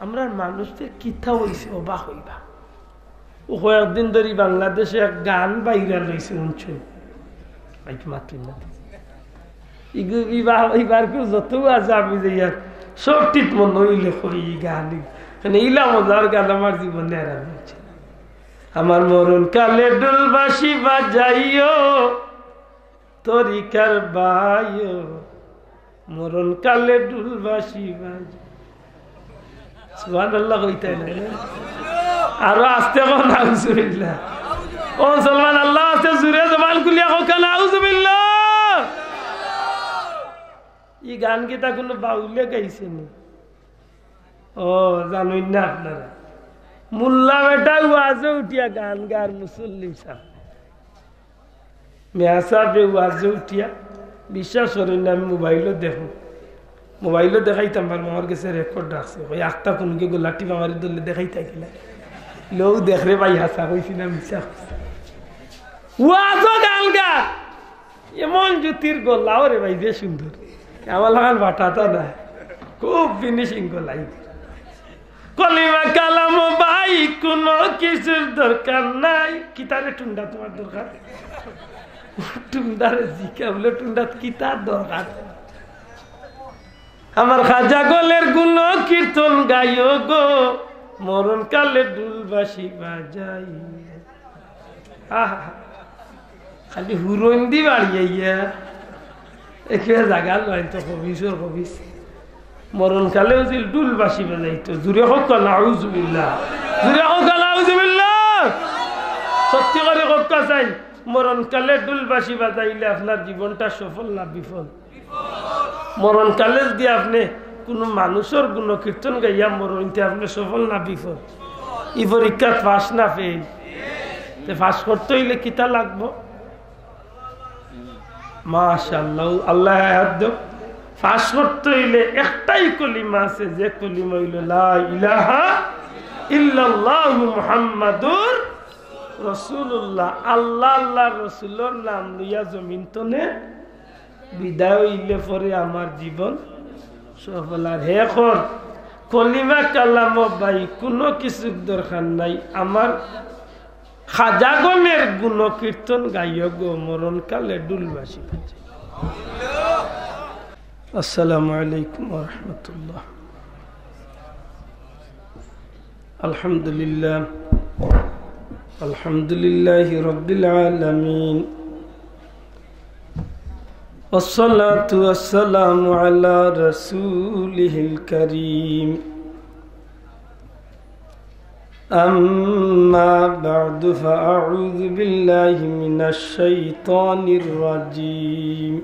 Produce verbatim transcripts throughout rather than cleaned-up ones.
আমরার মানুষদের কিতা অইছে, অবাক অইবা। ও কয়েকদিন ধরি বাংলাদেশে এক গান ভাইরাল অইছে, হুনছইন? মাইক মাতইন না। ইগু-, ইবা-, ইবার কেউ যত আছে আমি যাইয়ার, সব ঠিক মনে অইলে কই ই গান, ই-, মানে ইলা মজার গান আমার জীবনে আর আমি হুনছি না। আমার মরণ কালে ঢুল বাঁশি বাজাইও, তরিকার ভাইও, মরণ কালে ঢুল বাঁশি বাজাইও। সুবহানাল্লাহ কইতায় না? আরো আস্তে কও, নাউজুবিল্লাহ। ও মুসলমান, আল্লাহ আস্তে জুরে জবান খুলিয়া কও, নাউজুবিল্লাহ। ই গান কিতা কুনু বাউলে গাইছে নি? ও, জানইন না আপনারা? মোল্লা বেটায় ওয়াজো উঠিয়া গান গার, মুসল্লি সাব। মেয়া সাবে ওয়াজো উঠিয়া, বিশ্বাস করইন না, আমি মোবাইলো দেখমু। মোবাইলো দেখাইতাম পারমু, আমার গেছে রেকর্ড রাখছি। কই, আখতা কুনগি গলা টিপা মারি ধরলে দেখাইতা কিলা? লউ দেখরে ভাই, হাছা কইছি না মিছা কইছি? ওয়াজো গান গা, এমন জুতির গলা, ওরে ভাই, যে সুন্দর। আমার লাখান বাটাতা না, খুব ফিনিশিং গলা। কলিমা কালাম ভাই, কুনু কিছুর দরকার নাই। কিতারে টুন্ডা তুমার দরকার? টুন্ডারে জিকা বুলে, টুন্ডা কিতার দরকার? আমার খাজা গলের গুণ কীর্তন গাইও গো, মরণ কালে ঢুল বাঁশি বাজাই। আহা, খালি হুরইন দি বাড়ি আইয়া। একে জাগা লয় তো খবিসর খবিস। মরণকালেও যদি ঢুল বাঁশি বাজাইতো, জুরে কউক্কা নাউজুবিল্লাহ। জুরে কউক্কা নাউজুবিল্লাহ। সত্যি করি কউক্কা চাইন, মরণকালে ঢুল বাঁশি বাজাইলে আপনার জীবনটা সফল না বিফল? মরণকালে যদি আপনে কুনু মানুষর গুণকীর্তন গাইয়া মরইন তে আপনে সফল না বিফল? ই পরীক্ষাত পাস না ফেইল? তে পাস করতে অইলে কিতা লাগবো? মাশাআল্লাহ, আল্লায় হায়াত দেউক। পাস করতে অইলে একটাই কলিমা আছে, যে কলিমা অইলো লা ইলাহা ইল্লাল্লাহু মুহাম্মাদুর রাসূলুল্লাহ। আল্লাহ, আল্লাহর রসুলর নাম লইয়া জমিন তনে বিদায় অইলে পরে আমার জীবন সফল। আর হে কর, কলিমা কালাম ভাই কুনু কিছুর দরকার নাই, আমার খাজাগণের গুণকীর্তন গাইও গো, মরণকালে ঢুল বাঁশি বাজাই। আসসালামু আলাইকুম ওয়া রাহমাতুল্লাহ। الحمد لله. الحمد لله رب العالمين. والصلاة والسلام على رسوله الكريم. أما بعد، فأعوذ بالله من الشيطان الرجيم.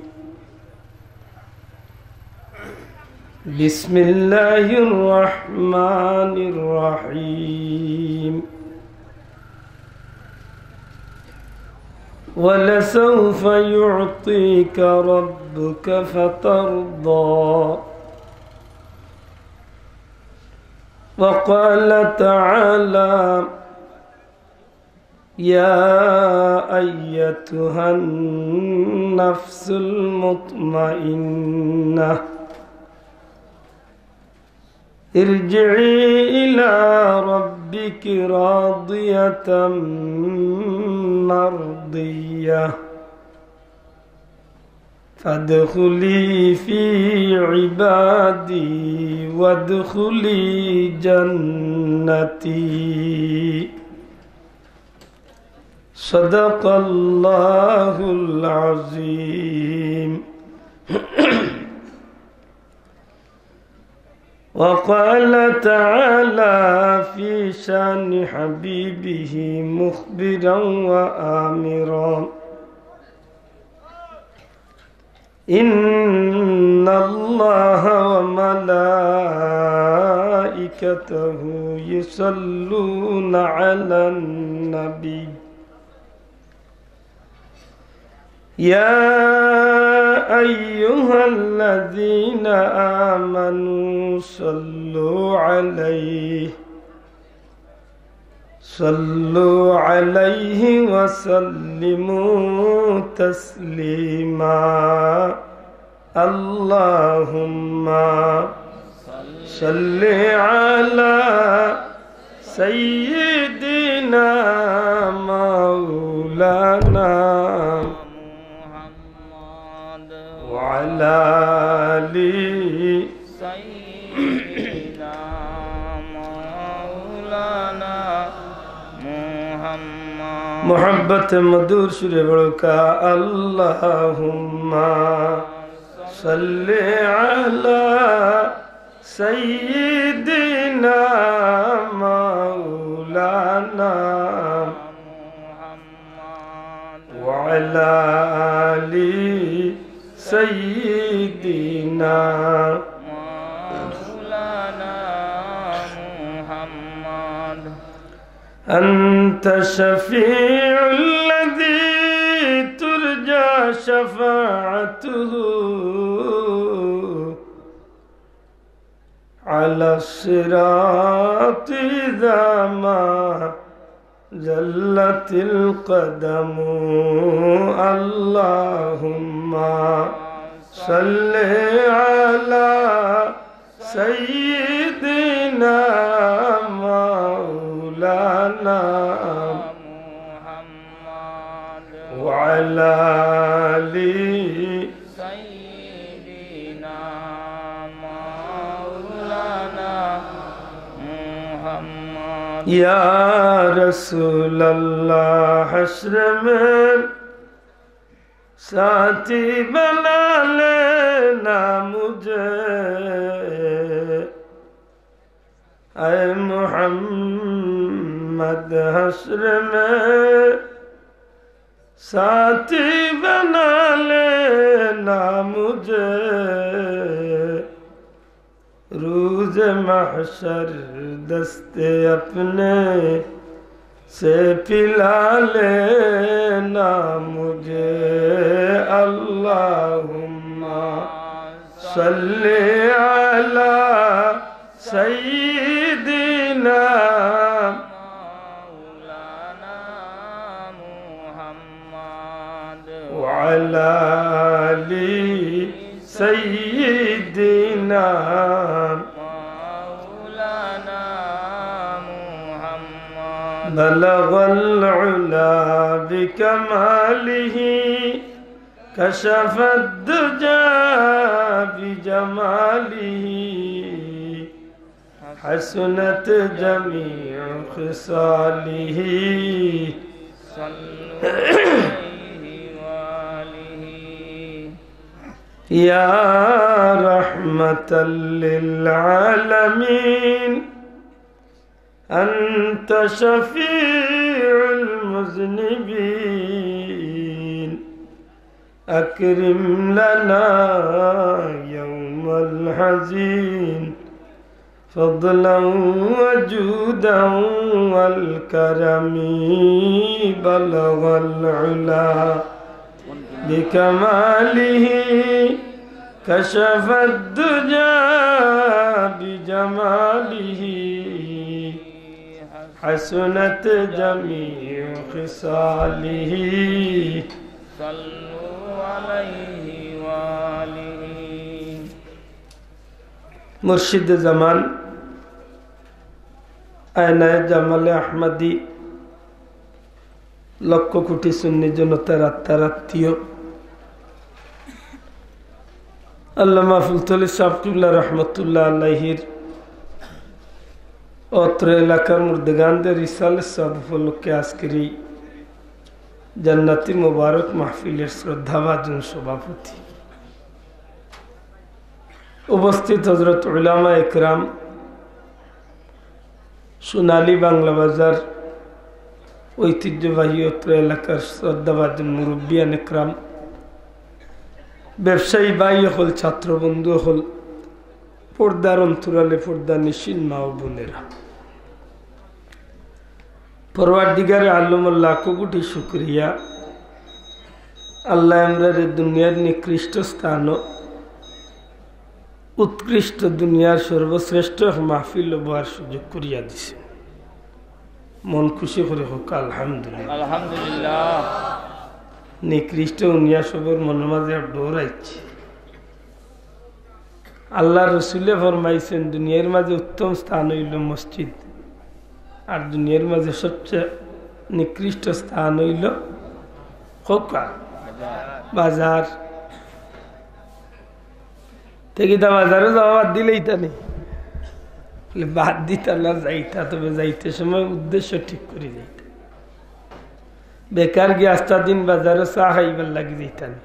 بسم الله الرحمن الرحيم. ولسوف يعطيك ربك فترضى. وقال تعالى: يا أيتها النفس المطمئنة، ارجعي إلى ربك راضية مرضية، فادخلي في عبادي وادخلي جنتي. صدق الله العظيم. وقال تعالى في شان حبيبه مخبرا وآمرا: إن الله وملائكته يصلون على النبي، يا أيها الذين آمنوا صلوا عليه، صلوا عليه وسلموا تسليما. اللهم صل صل على سيدنا مولانا محمد وعلى آل سيدنا مولانا محمد। محبت مدور سورة بركة، اللهم صل على سيدنا مولانا وعلى آل سيدنا مولانا محمد۔ أنت الشفيع الذي ترجى شفاعته على الصراط إذا ما زلت القدم. اللهم صل على سيدنا مولانا محمد وعلى آل سيدنا مولانا محمد۔ يا رسول الله، حشر میں ساتھی بنا لینا مجھے، اے محمد، حشر میں ساتھی بنا لینا مجھے، روز محشر دست اپنے سے پلا لینا مجھے۔ اللهم صل على سيدنا مولانا محمد وعلى آل سيدنا مولانا محمد۔ بلغ العلا بكماله، كشف الدجى بجماله، حسنت جميع خصاله، صلوا عليه وآله۔ يا رحمة للعالمين، أنت شفيع المذنبين، أكرم لنا يوم الحزين، فضلا وجودا والكرم، بلغ العلا بكماله، كشف الدجى بجماله، حسنت جميع خصاله، صلوا عليه وآله۔ মুর্শিদে জামান, আয়নায়ে জামালে আহমদী, লক্ষ কোটি সুন্নি জনতার আত্মার আত্মীয় আল্লামা ফুলতলি সাহেব কিবলা রহমতুল্লাহ আলাইহির অত্র এলাকার মুর্দেগানদের ইসালে সওয়াব উপলক্ষে আজকের এই জান্নাতি মোবারক মাহফিলের শ্রদ্ধাভাজন সভাপতি, উপস্থিত হযরত উলামা একরাম, সোনালী বাংলা বাজার ঐতিহ্যবাহী অত্র এলাকার শ্রদ্ধাভাজন মুরব্বিয়ান একরাম, ব্যবসায়ী ভাই অকল, ছাত্র বন্ধু অকল, পর্দার অন্তরালে পর্দানিশীন মা ও বোনেরা, পরওয়ারদিগারে আলমর লাখো কোটি শুকরিয়া, আল্লায় আমরারে দুনিয়ার নিকৃষ্ট স্থানো উৎকৃষ্ট, দুনিয়ার সর্বশ্রেষ্ঠ এক মাহফিলো বওয়ার সুযোগ করিয়া দিছে। মন খুশি করি কউক্কা আলহামদুলিল্লাহ। আলহামদুলিল্লাহ। নিকৃষ্ট হুনিয়া সবর মনর মাঝে এক ডর আইছে। আল্লাহর রসুলে ফরমাইছেন, দুনিয়ার মাঝে উত্তম স্থান অইলো মসজিদ, আর দুনিয়ার মাঝে সবচেয়ে নিকৃষ্ট স্থান অইলো খোকা বাজার। তে কিতা বাজারো যাওয়া বাদ দিলাইতা নি? বলে, বাদ দিতা না, যাইতা, তবে যাইতে সময় উদ্দেশ্য ঠিক করি যাইতা। বেকার গিয়া আস্তা দিন বাজারো চা খাইবার লাগি যাইতা নি?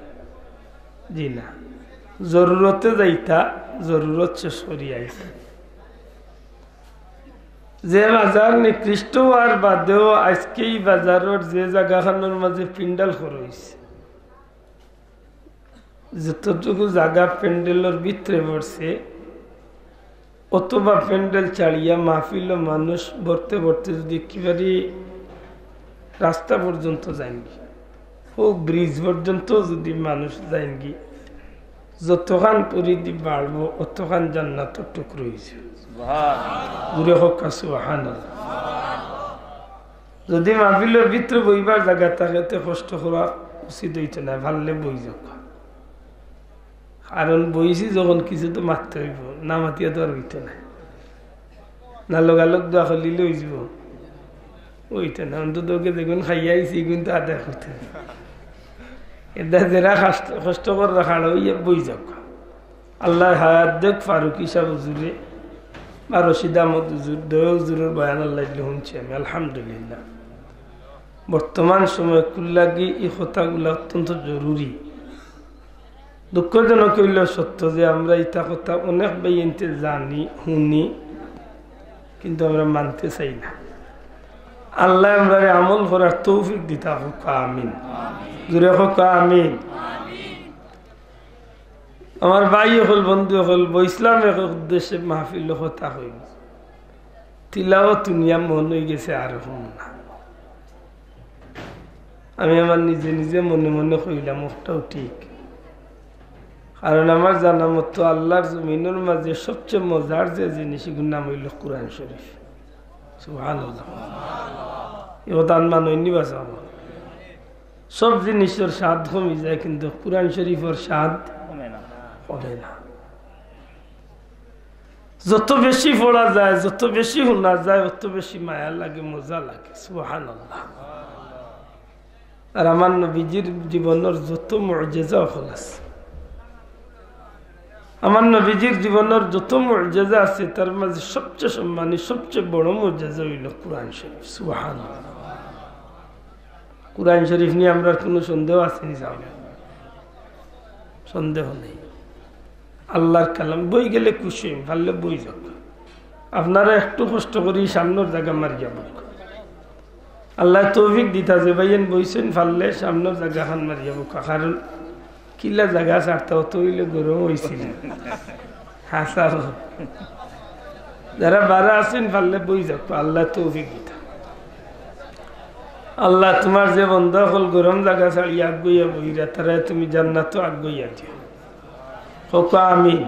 জি না, জরুরতে যাইতা, জরুরত শেষ করি আইতা। যে বাজার নিকৃষ্ট অওয়ার বাদেও আজকে ই বাজারর যে জাগাখানর মাঝে পিন্ডাল করা অইছে, যতটুকু জাগা প্যান্ডেলর ভিতরে পড়ছে, অথবা প্যান্ডেল ছাড়িয়া মাহফিলো মানুষ ভরতে ভরতে যদি একেবারে রাস্তা পর্যন্ত যাইনগি, অউ ব্রিজ পর্যন্ত যদি মানুষ যাইনগি, যতখান পরিধি বাড়বো, অতখান জান্নাতর টুকরো অইছে। জুরে কউক্কা সুবহানাল্লাহ। যদি মাহফিলর ভিতরে বইবার জাগা থাকে, তে কষ্ট করা উচিত অইতো নায়, পারলে বই যাউক্কা। কারণ বইছি যখন, কিছু তো মাততে অইবো, না মাতিয়া তো আর অইতো নায়। না লগালগ দোয়া করলে অইযিবো? অইতো নায়। অন্তত ওকে যেগুন খাইয়া আইছি, এগুন তো আদায় করতে অইবো। এটা যেরা কষ্ট, কষ্ট করে খাড়া অইয়া বই যাউক্কা। আল্লায় হায়াত দেউক ফারুকী সাব হুজুরে বা রশিদ আহমদ হুজুর, দুইও হুজুরর বয়ান আল্লায় দিলে হুনছি আমি, আলহামদুলিল্লাহ। বর্তমান সময় কুল্লাগি ই কথাগুলা অত্যন্ত জরুরি। দুঃখজনক অইলেও সত্য যে আমরা ইতা কথা অনেক বেইনতে জানি, হুনি, কিন্তু আমরা মানতে চাই না। আল্লায় আমরারে আমল করার তৌফিক দিতা কউক্কা আমিন। জুরে কউক্কা আমিন। আমার ভাই অকল, বন্ধু অকল, বইছলাম এক উদ্দেশ্যে মাহফিলো কথা কইমু। তিলাওয়াত হুনিয়া মন অইগেছে আর হুনমু না। আমি আমার নিজে নিজে মনে মনে কইলাম, অটাও ঠিক। কারণ আমার জানা মতো আল্লাহর জমিনর মাঝে সবচেয়ে মজার যে জিনিস, ইগুর নাম অইলো কোরআন শরীফ। সুবহানাল্লাহ। ই কথা আন মানইননি বাঁচাবো। সব জিনিসর স্বাদ কমি যায়, কিন্তু কোরআন শরীফর স্বাদ কমে না। কমে না। যত বেশি পড়া যায়, যত বেশি হুনা যায়, অত বেশি মায়া লাগে, মজা লাগে। সুবহানাল্লাহ। আর আমার নবীজির জীবনর যত মুজেজা অকল আছে, আমার নবীজির জীবনর যত মুজেজা আছে, তার মাঝে সবচেয়ে সম্মানী, সবচেয়ে বড় মুজেজা অইলো কোরআন শরীফ। সুবহানাল্লাহ। কোরআন শরীফ নিয়া আমরার কুনু সন্দেহ আছে নি? যাও, সন্দেহ নেই। আল্লাহর কালাম। বই গেলে খুশি অইমু, পারলে বই যাউক। আপনারা একটু কষ্ট করি সামনর জাগা মারিয়া বউক। আল্লায় তৌফিক দিতা যে ভাইয়াইন বইছইন, পারলে সামনর জাগাখান মারিয়া বউক। কারণ কিলা জাগা ছাড়তা, অত অইলে গরম অইছিল। হাছা। যারা বারা আছইন, পারলে বই যাউক, আল্লায় তৌফিক দিতা। আল্লাহ, তুমার যে বন্দা অকল গরম জাগা ছাড়িয়া আগুইয়া বইরা, তারারে তুমি জান্নাতো আগুইয়া দিও। কউক্কা আমিন।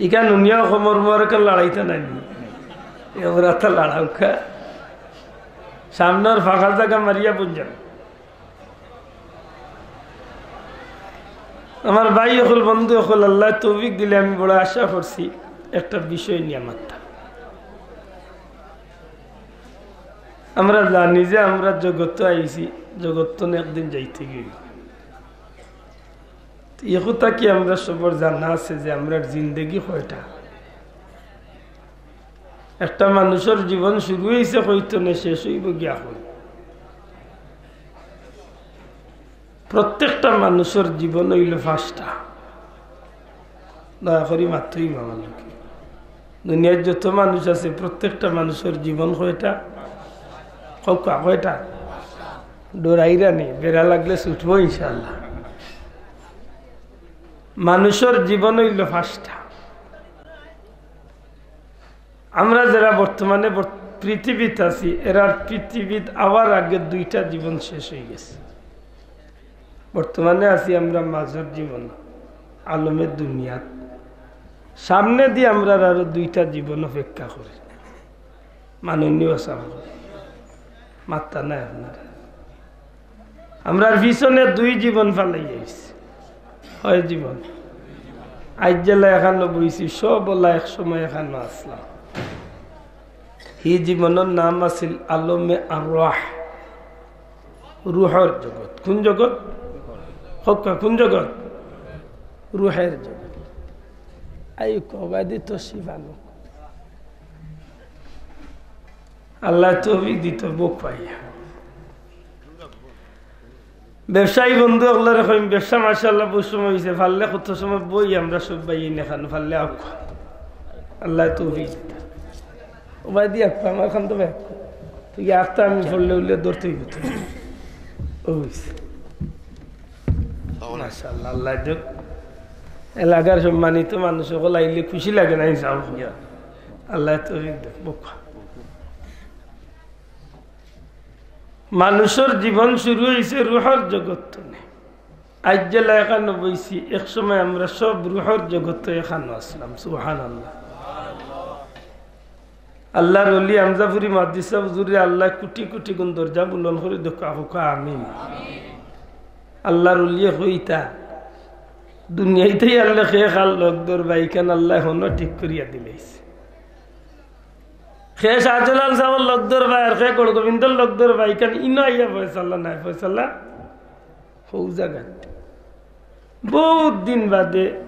ইখান হুনিয়াও কমর মর কেন লড়াইতা নায় নি? এ ওরা তো লড়াউক্কা। সামনর ফাঁকা জাগা মারিয়া বই যাও। আমার ভাই অকল, বন্ধু অকল, আল্লায় তৌফিক দিলে আমি বড় আশা করছি একটা বিষয় নিয়া মাততাম। আমরা জানি যে আমরা জগতো আইছি, জগত তো একদিন যাইতে অইবো। ই কথা কি আমরা সবর জানা আছে যে আমরার জিন্দেগি কয়টা? একটা মানুষর জীবন শুরু অইছে কই থনে, শেষ অইবো গিয়া কই। প্রত্যেকটা মানুষর জীবন অইলো পাঁচটা। দয়া করি মাতইন আমার লগে। দুনিয়ার যত মানুষ আছে, প্রত্যেকটা মানুষর জীবন কয়টা? কউক্কা, কয়টা? ডরাইরা নি, বেড়া লাগলে ছুটবো ইনশাআল্লাহ। মানুষর জীবন অইলো পাঁচটা। আমরা যেরা বর্তমানে বর্ত-, পৃথিবীত আছি, এরার পৃথিবীত আওয়ার আগে দুইটা জীবন শেষ অইগেছে। বর্তমানে আছি আমরা মাঝর জীবন, আলমে দুনিয়াত। সামনেদি আমরার আরো দুইটা জীবন অপেক্ষা করে। মানইননি বাঁচাবো। মাততা নায় আপনারা। আমরার পিছনে দুই জীবন ফালাইয়া আইছি। কয় জীবন? আইজ যেলা এখানো বইছি, সব অলা এক সময় এখানো আছলাম। হি জীবনর নাম আছিল আলমে আরওয়াহ, রুহর জগৎ। কোন জগৎ? কউক্কা, কোন জগৎ? রুহের জগৎ। আই কবাদি তশরিফ আনো। আল্লায় তৌফিক দিতো, বুক পাইয়া। ব্যবসায়ী বন্ধু অকলরে কইম, ব্যবসা মাশাআল্লাহ বহুত সময় অইছে, পারলে কত সময় বই আমরা সব ভাই এনে খান, পারলে আউক্কা। আল্লায় তৌফিক দিতা। ও ভাই দি আউক্কা, আমার খান তো ভাই আউক্কা। তুই আখতা আমি পড়লে উঠলে ধরতে অইবো তো। ও অইছে। মাশাআল্লাহ, আল্লায় দেউক। এলাকার সম্মানিত মানুষ অকল আইলে খুশি লাগে না, ইনশাআল্লাহ। আল্লায় তৌফিক দেউক, বুক। মানুষর জীবন শুরু অইছে রুহর জগৎ থনে। আইজ যেলা এখানো বইছি, এক সময় আমরা সব রুহর জগতো এখানো আছলাম। সুবহানাল্লাহ। আল্লার ওলি আমজাপুরি মাদ্রিসা হুজুররে আল্লায় কুটি কুটি গুণ দরজা বুলন্দ করি দেউক্কা, কউক্কা আমিন। আল্লার ওলিয়ে কইতা, দুনিয়াইত আইলে কে কার লগ ধরবা, ইখান আল্লায় হনো ঠিক করিয়া দিলাইছে। কে শাহজালাল সাবর লগ ধরবা, আর কে গৌর গোবিন্দর লগ ধরবা, ইখান ইনো আইয়া ফয়সালা নায়, ফয়সালা হউ জাগাত। বহুত দিন বাদে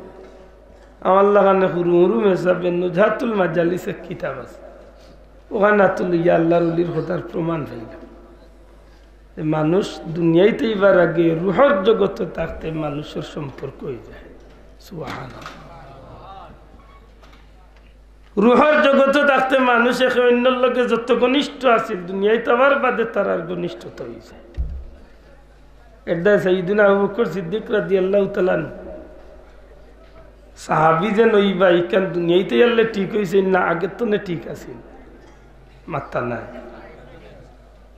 আমার লাখান হুরু হুরু মেসাবে নুজহাতুল মাজালিস এক কিতাব আছে, অখান আতো লইয়া আল্লার ওলির কথার প্রমাণ পাইলাম। যে মানুষ দুনিয়াইত আইবার আগে রুহর জগতো থাকতে মানুষর সম্পর্ক অইযায়। সুবহানাল্লাহ। রুহর জগতো থাকতে মানুষ একে অইন্যর লগে যত ঘনিষ্ঠ আছিল, দুনিয়াইত আবার বাদে তারার ঘনিষ্ঠতা অইযায়। এরদায় সাইয়্যিদুনা আবু বকর সিদ্দিক রাদিয়াল্লাহু তাআলা আনহু সাহাবী যেন অইবা, ইখান দুনিয়াইত আইলে ঠিক অইছে না, আগের থনে ঠিক আছিল? মাত্তা নাই।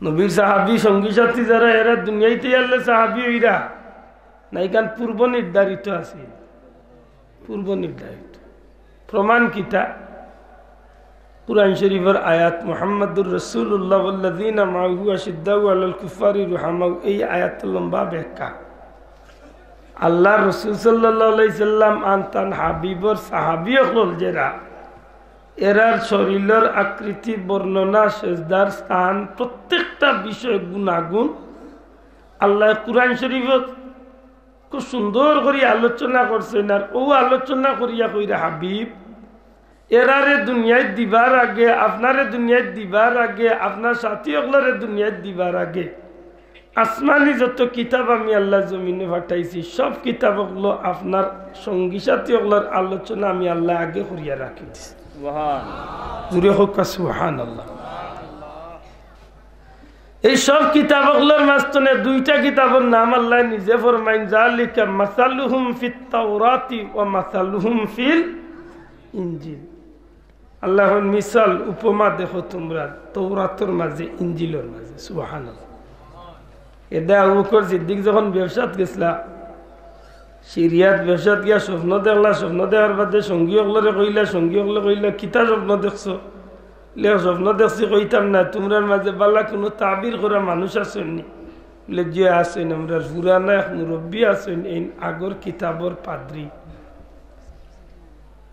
নবীর সাহাবী সঙ্গী সাথী যারা, এরা দুনিয়াইত আইলে সাহাবী অইরা না, ইখান পূর্ব নির্ধারিত আছিল, পূর্ব নির্ধারিত। প্রমাণ কিতা? কুরআন শরীফর আয়াত, "মুহাম্মাদুর রাসূলুল্লাহ ওয়াল্লাযীনা মাআহু আশিদ্দাউ আলাল কুফফারি রুহামাউ", এই আয়াতর লম্বা ব্যাখ্যা। আল্লার রসুল সাল্লাল্লাহু আলাইহি সাল্লাম আর তান হাবিবর সাহাবী অকল যেরা, এরার শরীলর আকৃতি, বর্ণনা, সেজদার স্থান, প্রত্যেকটা বিষয় গুণাগুণ আল্লায় কুরআন শরীফত খুব সুন্দর করি আলোচনা করছইন। আর অউ আলোচনা করিয়া কইরা, হাবিব, এরারে দুনিয়াইত দিবার আগে, আপনারে দুনিয়াইত দিবার আগে, আপনার সাথী অকলরে দুনিয়াইত দিবার আগে, আসমানি যত কিতাব আমি আল্লায় জমিনো পাঠাইছি, সব কিতাব অকল আপনার সঙ্গী সাথী অকলর আলোচনা আমি আল্লায় আগে করিয়া রাখি দিছি। সুবহান। জুরে কউক্কা সুবহানাল্লাহ। এই সব কিতাব অকলর মাঝখানে দুইটা কিতাবর নাম আল্লায় নিজে ফরমাইন, "যালিকা মাসালুহুম ফিত তাওরাতি ওয়া মাসালুহুম ফিল ইনজিল।" আল্লায় কইন, "মিসাল, উপমা দেখো তুমরা তৌরাতর মাঝে, ইনজিলর মাঝে।" সুবহানাল্লাহ। এরদায় আবু বকর সিদ্দিক যখন ব্যবসাত গেছলা, সিরিয়াত ব্যবসাত গিয়া স্বপ্ন দেখলা, স্বপ্ন দেখার বাদে সঙ্গী অকলরে কইলা, সঙ্গী অকলে কইলা, "কিতা স্বপ্ন দেখছো?" বুলে, "স্বপ্ন দেখছি কইতাম না, তুমরার মাঝে বালা কুনু তাবির করা মানুষ আছইন নি?" বুলে, "জি আছইন, আমরার পুরানা এক মুরব্বি আছইন, এইন আগর কিতাবর পাদ্রি।"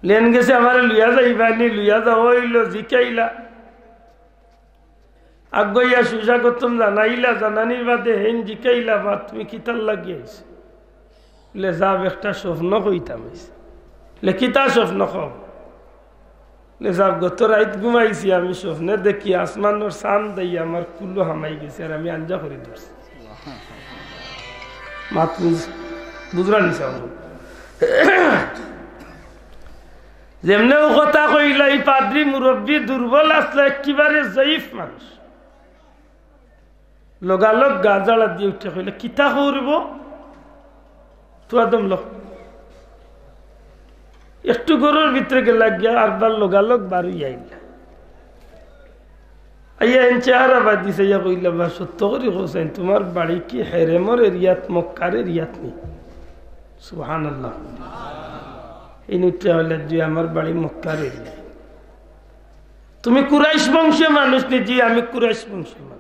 বুলে, "এইন গেছে আমারে লইয়া যাইবা নি?" লইয়া যাওয়া অইলো, জিকাইলা। আগুয়াইয়া সুস্বাগতম জানাইলা, জানানির বাদে হেইন জিকাইলা, "বা তুমি কিতার লাগি আইছো?" বুলে, "সাব, একটা স্বপ্ন কইতাম আইছি।" বুলে, "কিতা স্বপ্ন কও?" বুলে, "সাব, গত রাইত ঘুমাইছি, আমি স্বপ্নে দেখি আসমানর চান্দ আইয়া আমার কুলো হামাই গেছে, আর আমি আঞ্জা করি ধরছি।" মাত বুঝ-, বুঝরা নি সাব? যেমনে অউ কথা কইলা, ই পাদ্রি মুরব্বি দুর্বল আছলা, একেবারে জয়ীফ মানুষ। লগালগ গা ঝাড়া দিয়া উঠিয়া কইলা, "কিতা করবো? তুয়া দম ল।" একটু ঘরর ভিতরে গেলা গিয়া আরবার লগালগ বার অইয়া আইলা। আইয়া এইন চেহারা বাদ দিছে, আইয়া কইলা, "বা সত্য করি কও চাইন, তুমার বাড়ি কি হেরেমর এরিয়াত, মক্কার এরিয়াত নি?" সুবহানাল্লাহ। এইন উঠিয়া কইলা, "জি, আমার বাড়ি মক্কার এরিয়াত।" "তুমি কুরাইশ বংশীয় মানুষ নি?" "জি, আমি কুরাইশ বংশীয় মানুষ।"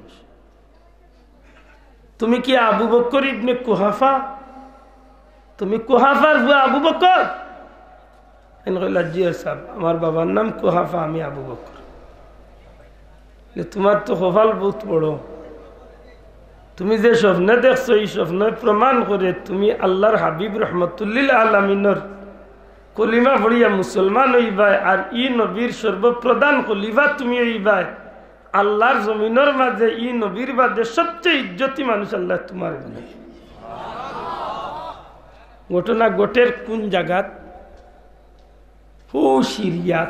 "তুমি কি আবু বকর ইবনে কুহাফা? তুমি কুহাফার পুয়া আবু বকর?" তাইন কইলা, "জি সাব, আমার বাবার নাম কুহাফা, আমি আবু বকর।" বলে, "তুমার তো কপাল বউত বড়, তুমি যে স্বপ্নে দেখছো, ই স্বপ্নে প্রমাণ করে তুমি আল্লার হাবিব রহমতুল্লিল আলামিনর কলিমা পড়িয়া মুসলমান অইবায়, আর ই নবীর সর্বপ্রধান খলিফা তুমি অইবায়। আল্লার জমিনর মাঝে ই নবীর বাদে সবচেয়ে ইজ্জতি মানুষ আল্লায় তুমারে বানাইছে।" ঘটনা ঘটের কুন জাগাত? হউ সিরিয়াত।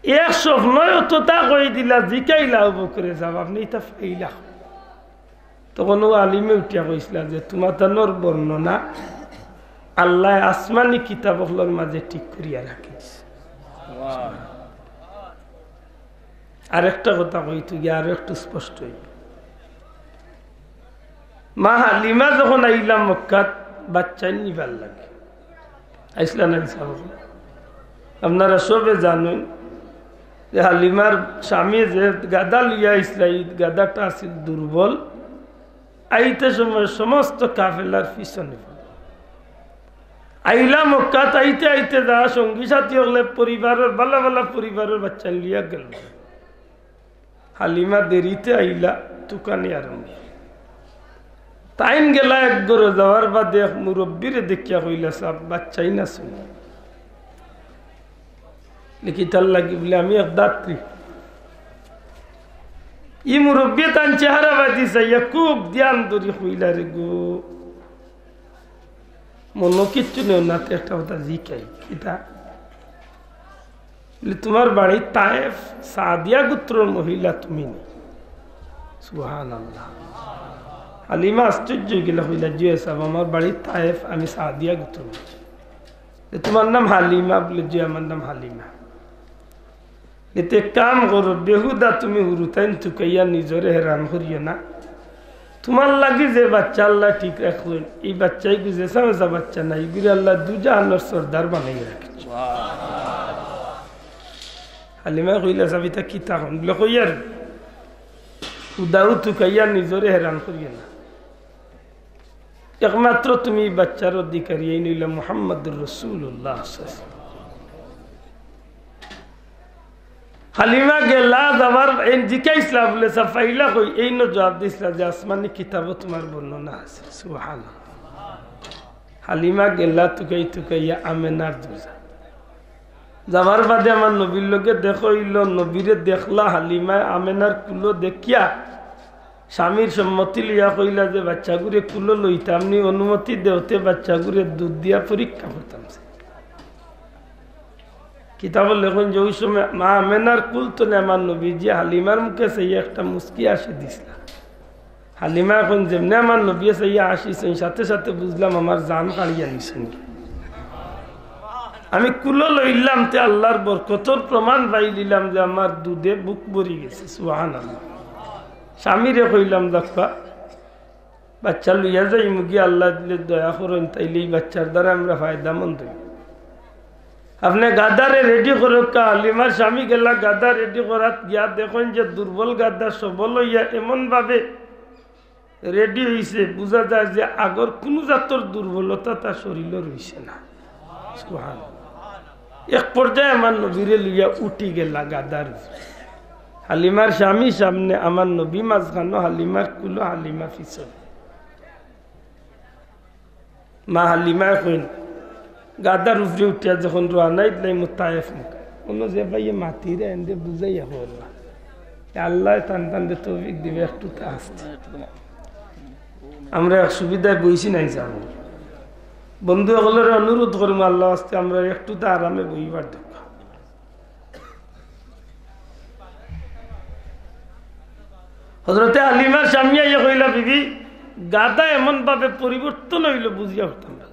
এক স্বপ্নয় অততা কই দিলা, জিকাইলা আবু বকরে, "সাব, আপনে ইতা পাইলা?" তখন অউ আলিমে উঠিয়া কইছলা যে, "তুমার তানর বর্ণনা আল্লায় আসমানি কিতাব অকলর মাঝে ঠিক করিয়া রাখি দিছে।" আরেকটা কথা কইতো গিয়া আরো একটু স্পষ্ট অইবো। মা হালিমা যখন আইলা মক্কাত, বাচ্চাইন নিবার লাগি আইছলা না, সাব? আপনারা সবে জানইন যে হালিমার স্বামী যে গাধা লইয়া আইছলা, ই গাধাটা আছিল দুর্বল। আইতে সময় সমস্ত কাফেলার পিছনে পড়ে। আইলা মক্কাত, আইতে আইতে যা সঙ্গী সাথী অকলে পরিবারর, বালা বালা পরিবারর বাচ্চাইন লইয়া গেল। হালিমা দেরিতে আইলা, তুকানি আরম্ভ। তাইন গেলা এক ঘরো, যাওয়ার বাদে এক মুরব্বিরে দেখিয়া কইলা, "সাব, বাচ্চাইন আছইন?" বলে, "কিতার লাগি?" বলে, "আমি এক দাত্রী।" ই মুরব্বিয়ে তান চেহারা বাদি চাইয়া খুব ধ্যান ধরি কইলা, "রে গো, মনো কিচ্ছু নেও না, তে একটা কথা জিকাই।" "কিতা?" বলে, "তুমার বাড়ি তায়েফ, সাদিয়া গোত্রর মহিলা তুমি নি?" সুবহানাল্লাহ। হালিমা আশ্চর্য অইগেলা, কইলা, "জি সাব, আমার বাড়ি তায়েফ, আমি সাদিয়া গোত্রর মহিলা।" "তে তুমার নাম হালিমা?" বলে, "জি, আমার নাম হালিমা।" "তে এক কাম করো, বেহুদা তুমি হুরুতাইন তুকাইয়া নিজরে হেরান করিও না। তুমার লাগি যে বাচ্চা আল্লায় ঠিক রাখছইন, ই বাচ্চাইগু যেছা মেছা বাচ্চা নায়, ইগুরে আল্লায় দুজাহানর সর্দার বানাইয়া রাখছইন।" হালিমায় কইলা, "সাব, ইতা কিতা কইন?" বলে, "কইয়ার, হুদাউ তুকাইয়া নিজরে হেরান করিও না। একমাত্র তুমি ই বাচ্চার অধিকারী, এইন অইলা মুহাম্মাদুর রাসূলুল্লাহ।" হালিমা গেলা, যাওয়ার, এইন জিকাইছলা, বলে, "সাব, পাইলা কই?" এইন জবাব দিছলা যে, "আসমানি কিতাবো তুমার বর্ণনা আছে।" সুবহানাল্লাহ। হালিমা গেলা তুকাই তুকাইয়া আমেনার দুজা। যাওয়ার বাদে আমার নবীর লগে দেখা অইলো, নবীরে দেখলা হালিমায়, আমেনার কুলো দেখিয়া স্বামীর সম্মতি লইয়া কইলা যে, "বাচ্চাগুরে কুলো লইতাম নি, অনুমতি দেও তে বাচ্চাগুরে দুধ দিয়া পরীক্ষা করতাম।" কিতাবো লেখইন যে অউ সময় মা আমেনার কুল তনে আমার নবীজি হালিমার মুখে চাইয়া একটা মুচকি হাসি দিছলা। হালিমায় কইন, "যেমনে আমার নবীয়ে চাইয়া হাসিছইন, সাথে সাথে বুঝলাম আমার জান কাড়িয়া নিছইন। আমি কুলো লইলাম, তে আল্লার বরকতর প্রমাণ পাইলিলাম যে আমার দুধে বুক ভরি গেছে।" সুবহানাল্লাহ। স্বামীরে কইলাম, "যাউক্কা, বাচ্চা লইয়া যাইমুগি, আল্লায় দিলে দয়া করইন, তাইলে ই বাচ্চার দ্বারা আমরা ফায়দামন্দ অইমু। আপনে গাধারে রেডি করউক্কা।" হালিমার স্বামী গেলা গাধা রেডি করাত, গিয়া দেখইন যে দুর্বল গাধা সবল অইয়া এমন ভাবে রেডি অইছে, বুঝা যায় যে আগর কুনু জাতর দুর্বলতা তার শরীলো রইছে না। সুবহানাল্লাহ। এক পর্যায়ে আমার নবীরে লইয়া উঠি গেলা গাধার উপরে। হালিমার স্বামী সামনে, আমার নবী মাঝখানো, হালিমার কুলো, হালিমা পিছনে। মা হালিমায় কইন, "গাধার উপরে উঠিয়া যখন রওয়ানা দিলাইমু তায়েফ মুখে, অনো যে ভাইয়ে মাতিরা এনরে বুঝাইয়া কইলা, আল্লায় তান তানরে তৌফিক দিবা, একটু তা আস্তে।" আমরা এক সুবিধায় বইছি নাই যাবো। বন্ধু অকলরে অনুরোধ করমু, আল্লার ওয়াস্তে আমরারে একটু তা আরামে বইবার দেউক্কা। হযরতে হালিমার স্বামী আইয়া কইলা, "বিবি, গাধা এমন ভাবে পরিবর্তন অইলো, বুঝিয়া পারতাম না।"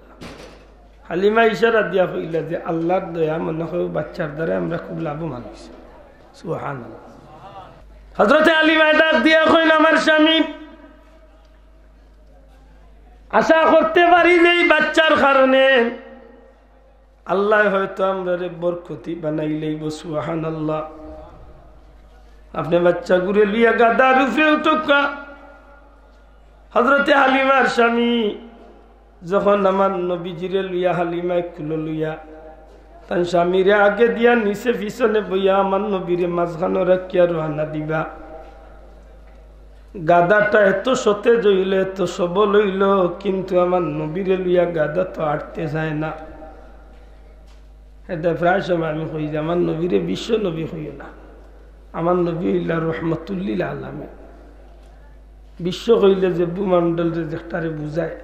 হালিমায় ইশারা দিয়া কইলা যে, "আল্লার দয়া, মনে অয় বাচ্চার দ্বারা আমরা খুব লাভবান অইছি।" সুবহানাল্লাহ। হযরতে হালিমায় ডাক দিয়া কইন, "আমার স্বামী, আশা করতে পারি যে ই বাচ্চার কারণে আল্লায় হয়তো আমরারে বরকতি বানাইলাইবো।" সুবহানাল্লাহ। আপনে বাচ্চাগুরে লইয়া গাধার উপরে উঠউক্কা। হযরতে হালিমার স্বামী যখন আমার নবীজিরে লইয়া হালিমায় কুলো লইয়া তান স্বামীরে আগে দিয়া নিচে পিছনে বইয়া আমার নবীরে মাঝখানো রাখিয়া রওয়ানা দিবা। গাধাটা এত সতেজ অইল, এত সবল অইল, কিন্তু আমার নবীরে লইয়া গাধা তো আটতে চায় না। এটা প্রায় সময় আমি কই যে আমার নবীরে বিশ্ব নবী কইও না, আমার নবী অইলা রহমতুল্লিল আলামিন। বিশ্ব কইলে যে ভূমণ্ডল যে যেটারে বুঝায়,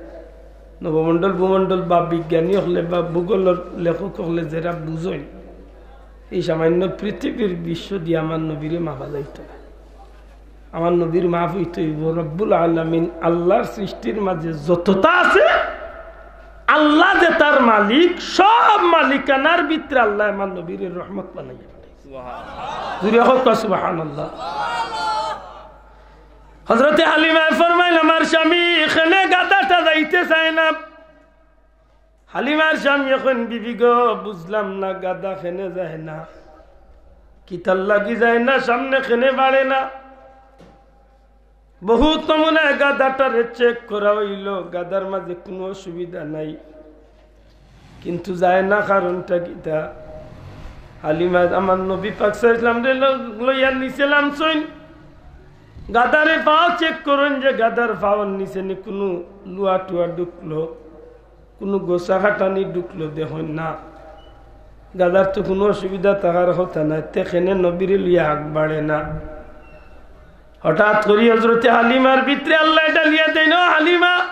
নবমণ্ডল ভূমণ্ডল বা বিজ্ঞানী অকলে বা ভূগোলর লেখক অকলে যেরা বুঝইন, এই সামান্য পৃথিবীর বিশ্ব দিয়া আমার নবীরে মাপা যাইতো না। আমার নবীর মাপ অইতো অইবো রব্বুল আলামিন, আল্লাহর সৃষ্টির মাঝে যতটা আছে, আল্লাহ যে তার মালিক, সব মালিকানার ভিতরে আল্লায় আমার নবীরে রহমত বানাইয়া পাঠাইছে। জুরে কউক্কা সুবহানাল্লাহ। হযরতে হালিমায় ফরমাইন, আমার স্বামী এখানে গাধাটা যাইতে চায় না। হালিমার স্বামী কইন, বিবি গো, বুঝলাম না, গাধা কেনে যায় না, কিতার লাগি যায় না, সামনে কেনে বাড়ে না। বহুত নমুনায় গাধাটারে চেক করা অইল, গাধার মাঝে কুনু অসুবিধা নাই, কিন্তু যায় না, কারণটা কিতা? হালিমা আমার নবী পাক সাল্লাল্লাহু আলাইহি ওয়াসাল্লামরে ল-, লইয়া নিচে লামছইন, গাধারে পাও চেক করইন যে গাধার পাওর নিচে নি কুনু লুয়া টুয়া ঢুকলো, কুনু গোসা খাটানি ঢুকলো, দেখইন না। গাধার তো কুনু অসুবিধা থাকার কথা নায়, তে কেনে নবীরে লইয়া আগ বাড়ে না। হঠাৎ করি হযরতে হালিমার ভিতরে আল্লায় ডালিয়া দেইন, ও হালিমা,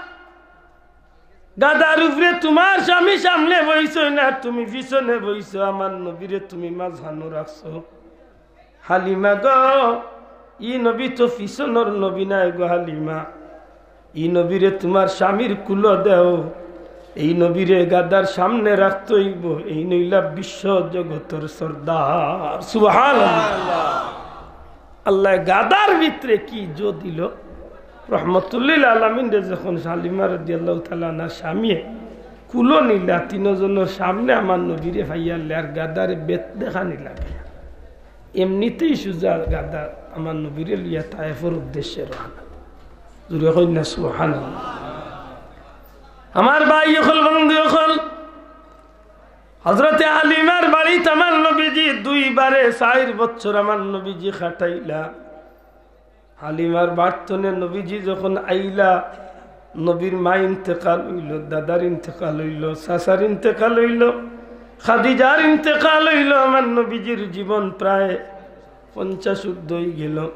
গাধার উপরে তুমার স্বামী সামনে বইছইন না, তুমি পিছনে বইছো, আমার নবীরে তুমি মাঝখানো রাখছো। হালিমা গো, ই নবী তো পিছনর নবী নায় গো হালিমা, ই নবীরে তুমার স্বামীর কুলো দেও, এই নবীরে গাধার সামনে রাখতে অইবো, এইন অইলা বিশ্ব জগতর সর্দার। সুবহানাল্লাহ। আল্লায় গাধার ভিতরে কি জো দিল, রহমতুল্লিল আলামিনরে যখন হালিমা রাদিয়াল্লাহু তাআলা আনহার স্বামীয়ে কুলো নিলা, তিনজনর সামনে আমার নবীরে পাইয়ারলে আর গাধারে বেত দেখানি লাগে না। এমনিতেই সুজা গাধা আমার নবীরে লইয়া তায়েফর উদ্দেশ্যে রওয়ানা। জুরে কইন না সুবহানাল্লাহ। আমার ভাই অকল, বন্ধু অকল, হযরতে হালিমার বাড়িত আমার নবীজি দুইবারে চাইর বছর আমার নবীজি খাটাইলা। হালিমার বাড়ি তনে নবীজি যখন আইলা, নবীর মা ইন্তেকাল অইল, দাদার ইন্তেকাল অইল, চাচার ইন্তেকাল অইল, খাদিজার ইন্তেকাল অইল। আমার নবীজির জীবন প্রায় পঞ্চাশ ঊর্ধ্ব অইগেল।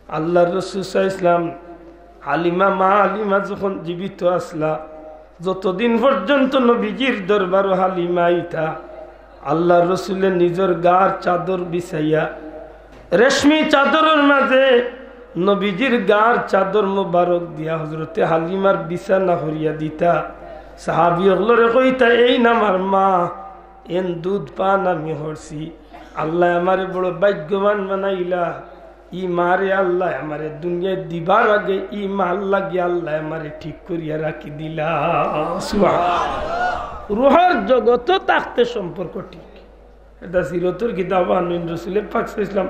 আল্লাহর রসুল সাল্লাল্লাহু আলাইহি ওয়াসাল্লাম, হালিমা, মা হালিমা যখন জীবিত আছলা, যতদিন পর্যন্ত নবীজির দরবারো হালিমা আইতা, আল্লাহর রসুলে নিজর গার চাদর বিছাইয়া, রেশমি চাদরর মাঝে নবীজির গার চাদর মোবারক দিয়া হযরতে হালিমার বিছানা করিয়া দিতা। সাহাবী অকলরে কইতা, এইন আমার মা, এইন দুধ পান আমি করছি। আল্লায় আমারে বড় ভাগ্যবান বানাইলা। ই মারে আল্লায় আমারে দুনিয়াত দিবার আগে ই মার লাগি আল্লায় আমারে ঠিক করিয়া রাখি দিলা। সুবহানাল্লাহ। রুহর জগতো থাকতে সম্পর্ক ঠিক। এটা সিরতর কিতাব আনইন, রসুলে পাক সাল্লাল্লাহু আলাইহি ওয়াসাল্লাম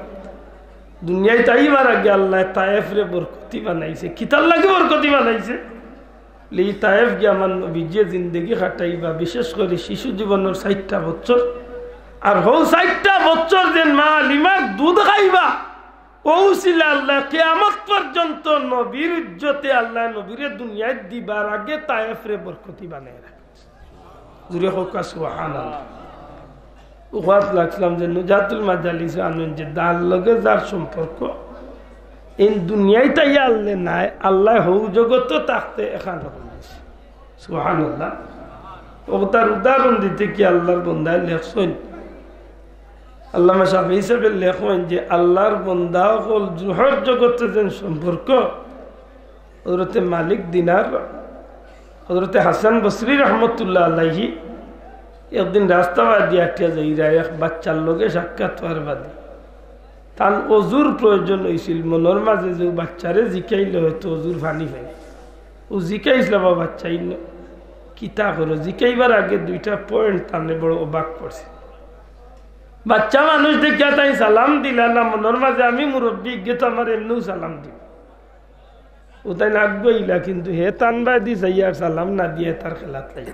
দুনিয়াত আইবার আগে আল্লায় তায়েফরে বরকতি বানাইছে। কিতার লাগি বরকতি বানাইছে? লি তায়েফ গিয়া আমার নবীজিয়ে জিন্দেগি কাটাইবা, বিশেষ করি শিশু জীবনর চাইরটা বছর। আর হউ চাইরটা বছর যেন মা হালিমার দুধ খাইবা, অউ উছিলা আল্লায় কিয়ামত পর্যন্ত নবীর ইজ্জতে আল্লায় নবীরে দুনিয়াত দিবার আগে তায়েফরে বরকতি বানাই রাখছে। জুরে কউক্কা সুবহানাল্লাহ। উখাত লাগছিলাম যে নুজাতুল মাজালিস আনইন যে দার লগে যার সম্পর্ক, এইন দুনিয়াত আইয়া আল্লায় নায়, আল্লায় হউ জগতো থাকতে এখান রকম দিছে। সুবহানাল্লাহ। অউ তার উদাহরণ দিতে কি আল্লাহর বন্দায় লেখছইন, আল্লামা শাফি হিসাবে লেখইন যে আল্লাহর বন্দা অকল রুহর জগতে যেন সম্পর্ক, হযরতে মালিক দিনার, হযরতে হাসান বসরি রহমতুল্লাহ আলাইহি একদিন রাস্তা বাদি আটিয়া যাইরা এক বাচ্চার লগে সাক্ষাৎ অওয়ার বাদে তান অজুর প্রয়োজন অইছিল। মনর মাঝে যে বাচ্চারে জিকাইলে হয়তো অজুর পানি পাই। অউ জিকাইছলা, "বা বাচ্চা, ইনো কিতা করো?" জিকাইবার আগে দুইটা point তানে বড় অবাক করছে। বাচ্চা মানুষ দেখিয়া তাইন সালাম দিলা না, মনর মাঝে, "আমি মুরব্বি, ইগে তো আমার এমনেউ সালাম দিবো।" ও তাইন আগুয়াইলা, কিন্তু হে তান বায়দি যাইয়া আর সালাম না দিয়া তার খেলাত লাগিল।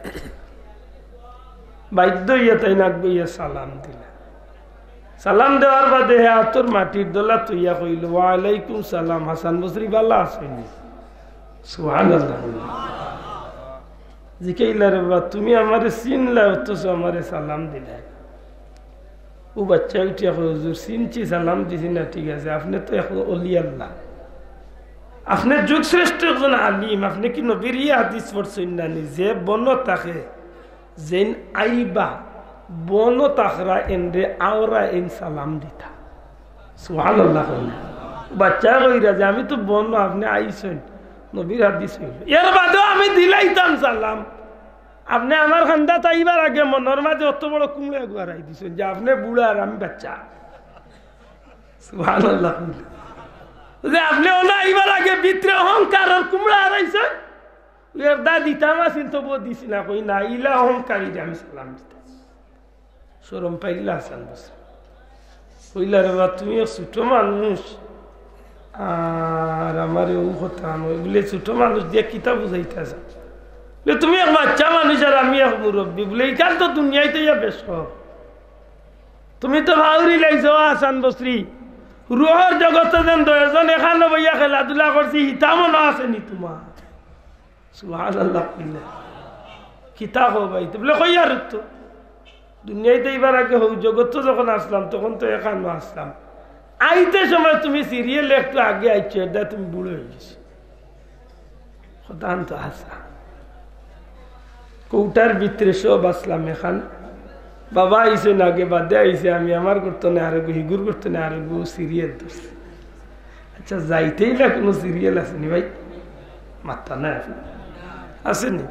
বাধ্য অইয়া তাইন আগুয়াইয়া সালাম দিলা। সালাম দেওয়ার বাদে হে আতর মাটির দলা থইয়া কইল, "ওয়ালাইকুম সালাম, হাসান বসরি, ভালা আছইন?" সুবহানাল্লাহ। জিকাইলা, "রে বাবা, তুমি আমারে চিনলা, অথচ আমারে সালাম দিলায়?" ও বাচ্চা উঠিয়া কয়, "হুজুর, চিনছি, সালাম দিছি না, ঠিক আছে, আপনে তো এখন অলি আল্লাহ, আপনে যুগ শ্রেষ্ঠ একজন আলিম, আপনে কি নবীর ই হাদিস পড়ছইন না নি, যে বনো থাকে, যেইন আইবা, বনো তাকরা এনরে আওরা এইন সালাম দিতা।" সুবহানাল্লাহ কইলা। বাচ্চা কইরা যে, "আমি তো বনো, আপনে আইছইন, নবীর হাদিস অইল, এর বাদেও আমি দিলাইতাম সালাম, আপনে আমার খান্দাত আইবার আগে মনর মাঝে অত বড় কুমড়া এগু হারাই দিছইন যে আপনে বুড়া আর আমি বাচ্চা।" সুবহানাল্লাহ। যে আপনে অনো আইবার আগে ভিতরে অহংকারর কুমড়া হারাইছইন। এর দা দিতাম আছিল, তবুও দিছি না, কই না, ইলা অহংকারীরে আমি সালাম দিতাম। শরম পাইলা হাসান বসরি। কইলা, "রে বাবা, তুমি এক ছোট মানুষ, আর আমারে ও কথা নয়, বলে, ছোট মানুষ দিয়া কিতা বুঝাইতা চাও? বলে, তুমি এক বাচ্চা মানুষ আর আমি এক মুরব্বী, বলে, ইখান তো দুনিয়াইত ইয়া বেশ কম। তুমি তো ভাউরি লাইছো হাসান বসরি, রুহর জগতো যেন দশজন এখানো বইয়া খেলাধুলা করছি, হিতা মনো আছে নি তোমার?" সুবহানাল্লাহ কইলা। "কিতা কও ভাই?" তো বলে, "কই আর তো দুনিয়াইত আইবার আগে হউ জগতো যখন আসলাম, তখন তো এখানো আসলাম। আইতে সময় তুমি সিরিয়াল একটু আগে আইছো, এটা তুমি বুড়ো অই গেছো।" কথা তো হাছা। কৌটার ভিতরে সব আসলাম এখান। বাবা আইছইন আগে, বাদে আইছি আমি, আমার করতো না আরোগু, হিগুর করতো না আরোগু, সিরিয়াল ধরছি। আচ্ছা, যাইতেই না কোনো সিরিয়াল আছে নি ভাই? মাত্তা নাই আছে নি?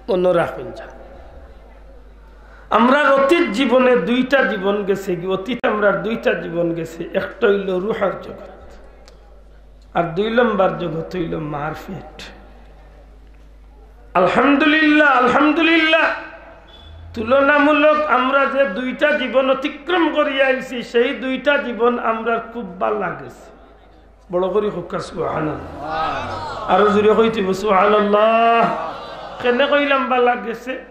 মনো রাখইন যা। আমরার অতীত জীবনে দুইটা জীবন গেছে গি, অতীত আমরার দুইটা জীবন গেছে, একটা অইল রুহর জগত, আর দুই নম্বর জগত অইল মার পেট। আলহামদুলিল্লাহ, আলহামদুলিল্লাহ। তুলনামূলক আমরা যে দুইটা জীবন অতিক্রম করিয়া আইছি, সেই দুইটা জীবন আমরার খুব ভালা গেছে। বড় করি কউক্কা সুবহানাল্লাহ। আরো জোরে কইতে অইবো সুবহানাল্লাহ। কেনে কইলাম ভালা গেছে?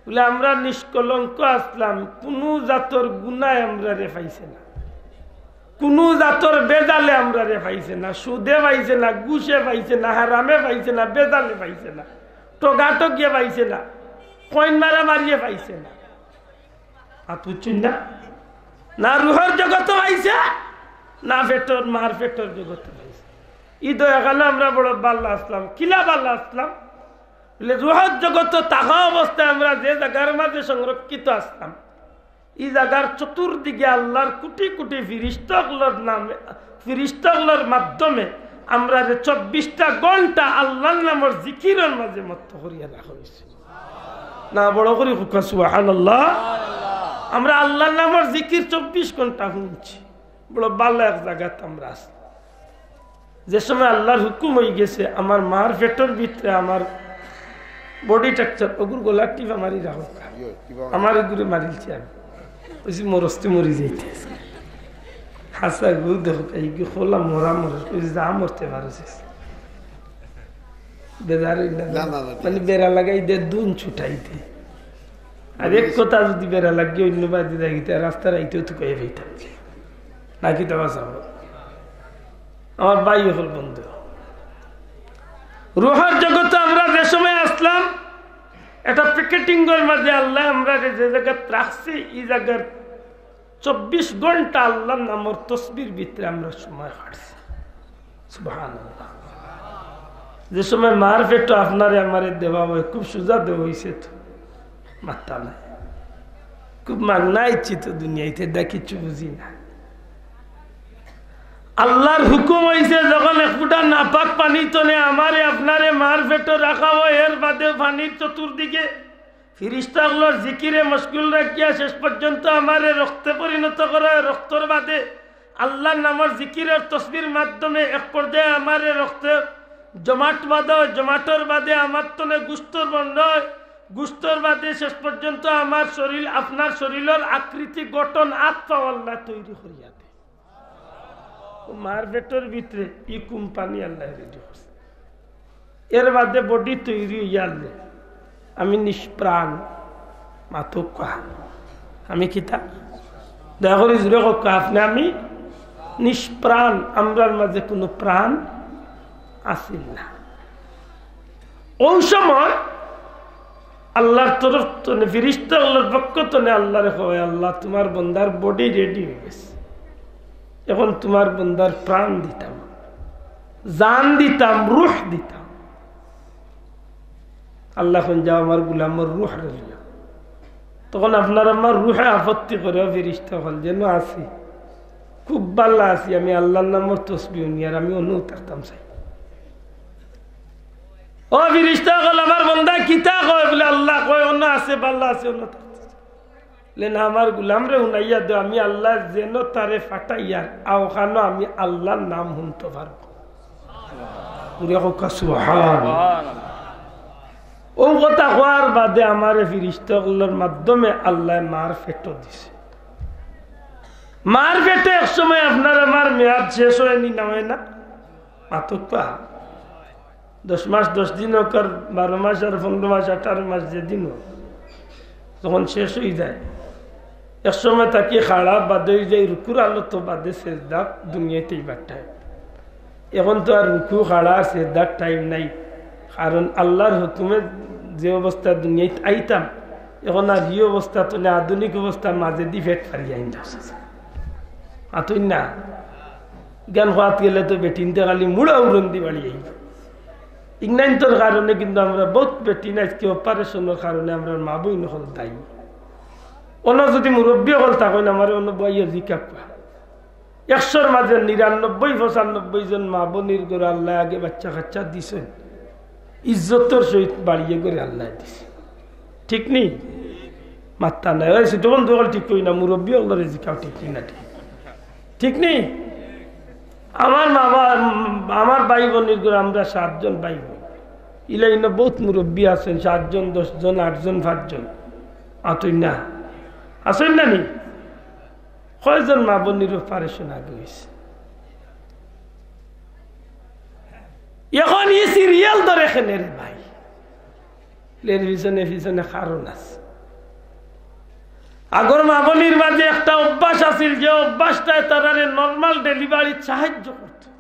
বলে, আমরা নিষ্কলঙ্ক আসলাম, কুনু জাতর গুনায় আমরারে পাইছে না, কুনু জাতর বেজালে আমরারে পাইছে না, সুদে পাইছে না, ঘুষে পাইছে না, হারামে পাইছে না, বেজালে পাইছে না, ঠগাঠগিয়ে পাইছে না, কইন মারামারিয়ে পাইছে না। আত বুঝছইন না? না রুহর জগতো পাইছে, না পেটর, মার পেটর জগতো পাইছে। ই দয়া খানে আমরা বড় ভালা আসলাম। কিলা ভালা আসলাম? বলে, রুহর জগতো থাকা অবস্থায় আমরা যে জাগার মাঝে সংরক্ষিত আসলাম, ই জাগার চতুর্দিকে আল্লাহর কোটি কোটি ফিরিস্তা অকলর নামে, ফিরিস্তা অকলর মাধ্যমে আমরারে চব্বিশটা ঘন্টা আল্লাহর নামর জিকিরর মাঝে মত্ত করিয়া রাখা অইছে। না, বড় করি কউক্কা সুবহানাল্লাহ। আমরা আল্লাহর নামর জিকির চব্বিশ ঘন্টা হুনছি। বড় ভালা এক জাগাত আমরা আছি। যে সময় আল্লাহর হুকুম অই গেছে, আমার মার পেটর ভিতরে আমার body structure, অগুর গলার টিপা মারি রাখো। আমার অগুরে মারিলছি আমি। কইছি, "মরস্তে মরি যাইতে।" হাছা গু দেখো, এই কি খোলা মরা মরে, কইছি, "যা মরতে পারছিস।" বেজার অইল না। না, না, না, ঠিক মানে আছে। বেড়া লাগাই দে, দুন ছুটাই দে। আর এক কথা যদি বেড়া লাগিয়া অন্য বাদি যাই, তা রাস্তার আইতেও তো কয়ে পাইতাম যে। নাকি তো বাঁচাবো? আমার ভাই অকল বন্ধু। রুহর জগতো আমরা যে সময় আসলাম, একটা packeting-র মাঝে আল্লাহ আমরারে যে জাগাত রাখছে, ই জাগার চব্বিশ ঘন্টা আল্লাহর নামর তসবির ভিতরে আমরা সময় কাটছি। সুবহানাল্লাহ। যে সময় মার পেটো আপনারে আমারে দেওয়া অয়, খুব সুজা দেওয়া অইছে তো, মাত্তা নাই। খুব মাগনা আইছি তো দুনিয়াইতে, ইটা কিচ্ছু বুঝি না। আল্লাহর হুকুম অইছে, যখন এক ফুটা নাপাক পানি তনে আমারে আপনারে মার পেটো রাখা অয়, এর বাদে পানির চতুর্দিকে ফিরিস্তা অকলর জিকিরে মশগুল রাখিয়া শেষ পর্যন্ত আমারে রক্তে পরিণত করা অয়। রক্তর বাদে আল্লাহর নামর জিকিরর তসবির মাধ্যমে এক পর্যায়ে আমারে রক্তে জমাট বাঁধা অয়, জমাটর বাদে আমার তনে গুস্তর বন্ধ অয়, গুস্তর বাদে শেষ পর্যন্ত আমার শরীর, আপনার শরীরর আকৃতি গঠন আত পাও আল্লাহ তৈরি করিয়া দেয়। মার পেটর ভিতরে ই কোম্পানি আল্লায় রেডি করছে। এর বাদে বডি তৈরি অইয়া আনলে আমি নিষ্প্রাণ। মাতউক্কা। আমি কিতা? দয়া করি জুরে কউক্কা, আপনে আমি নিষ্প্রাণ, আমরার মাঝে কুনু প্রাণ আছিল না। অউ সময় আল্লার তরফ তনে, ফিরিস্তা আল্লার পক্ষ তনে আল্লারে কয়, "আল্লা, তুমার বন্দার বডি রেডি অইগেছে, এখন তুমার বন্দার প্রাণ দিতাম, জান দিতাম, রুহ দিতাম।" আল্লা কইন, "যাও, আমার গুলামর রুহরে লইয়া।" তখন আপনার আমার রুহে আপত্তি করে, "ও ফিরিস্তা অকল, যেন আছি, খুব ভালা আছি, আমি আল্লার নামর তসবি হুনি, আর আমি অনো থাকতাম চাই।" ও ফিরিস্তা অকল, আমার বন্দা কিতা কয়? বলে, "আল্লা কয়, অনো আছে, ভালা আছে, অনো থাকতাম চাই।" বলে, "না, আমার গুলামরে হুনাইয়া দেও, আমি আল্লা যেন তারে ফাটাইয়ার, আর অখানো আমি আল্লার নাম হুনতো পারবো।" জুরে কউক্কা সুবহান। অউ কথা কওয়ার বাদে আমারে ফিরিস্তা অকলর মাধ্যমে আল্লায় মার পেটো দিছে। মার পেটো এক সময় আপনার আমার মেয়াদ শেষ অয়নি না, অয় না? মাতউক্কা। দশ মাস, দশ দিন অউক, আর বারো মাস, আর পনরো মাস, আঠারো মাস, যেদিন অউক, যখন শেষ অইযায়, এক সময় থাকি খাড়া বাদে অইযায়, রুকুর হালত বাদে সেজদা দুনিয়াইত আইবার টাইম। এখন তো আর রুকু, খাড়া, সেজদার টাইম নাই, কারণ আল্লার হুকুমে যে অবস্থা দুনিয়াইত আইতাম, এখন আর ই অবস্থা তনে আধুনিক অবস্থার মাঝেদি পেট ফাড়ি আইন যাওয়া। মাতইন না, জ্ঞান হওয়াত গেলে তো বেটিন্তে খালি মুড়া উড়ন্দি বাড়ি আইব। ইগনাইন্তর কারণে কিন্তু আমরা বউত বেটিন আইজকে অপারেশনর কারণে আমরার মা বইন অকল দায়ী। অনো যুদি মুরব্বি অকল থাকইন, আমারে অনো বওয়াইয়া জিকাউক্কা। একশোর মাঝে নিরানব্বই, পঁচানব্বই জন মা বইনর ঘরো আল্লায় আগে বাইচ্চা-কাইচ্চা দিছইন, ইজ্জতর সহিত বাড়িয়ে ঘরে আল্লায় দিছে। ঠিক নি? মাত্তা নাই। ওই ছোট বন্ধু অকল ঠিক কই না, মুরব্বি অকলরে জিকাও ঠিক নি না ঠিক? ঠিক নি? আমার মা বা-, আমার ভাই বইনর ঘরো আমরা সাতজন ভাই বইন। ইলা ইনো বউত মুরব্বি আছইন, সাতজন, দশজন, আটজন, পাঁচজন। আতইন না? আছইন না নি? কয়জন মা বইনর অপারেশন আগে অইছে? এখন ই সিরিয়াল ধরে কেনে রে ভাই? এর পিছনে পিছনে কারণ আছে। আগর মা বইনর মাঝে একটা অভ্যাস আছিল, যে অভ্যাসটায় তারারে নরমাল ডেলিভারিত সাহায্য করতো।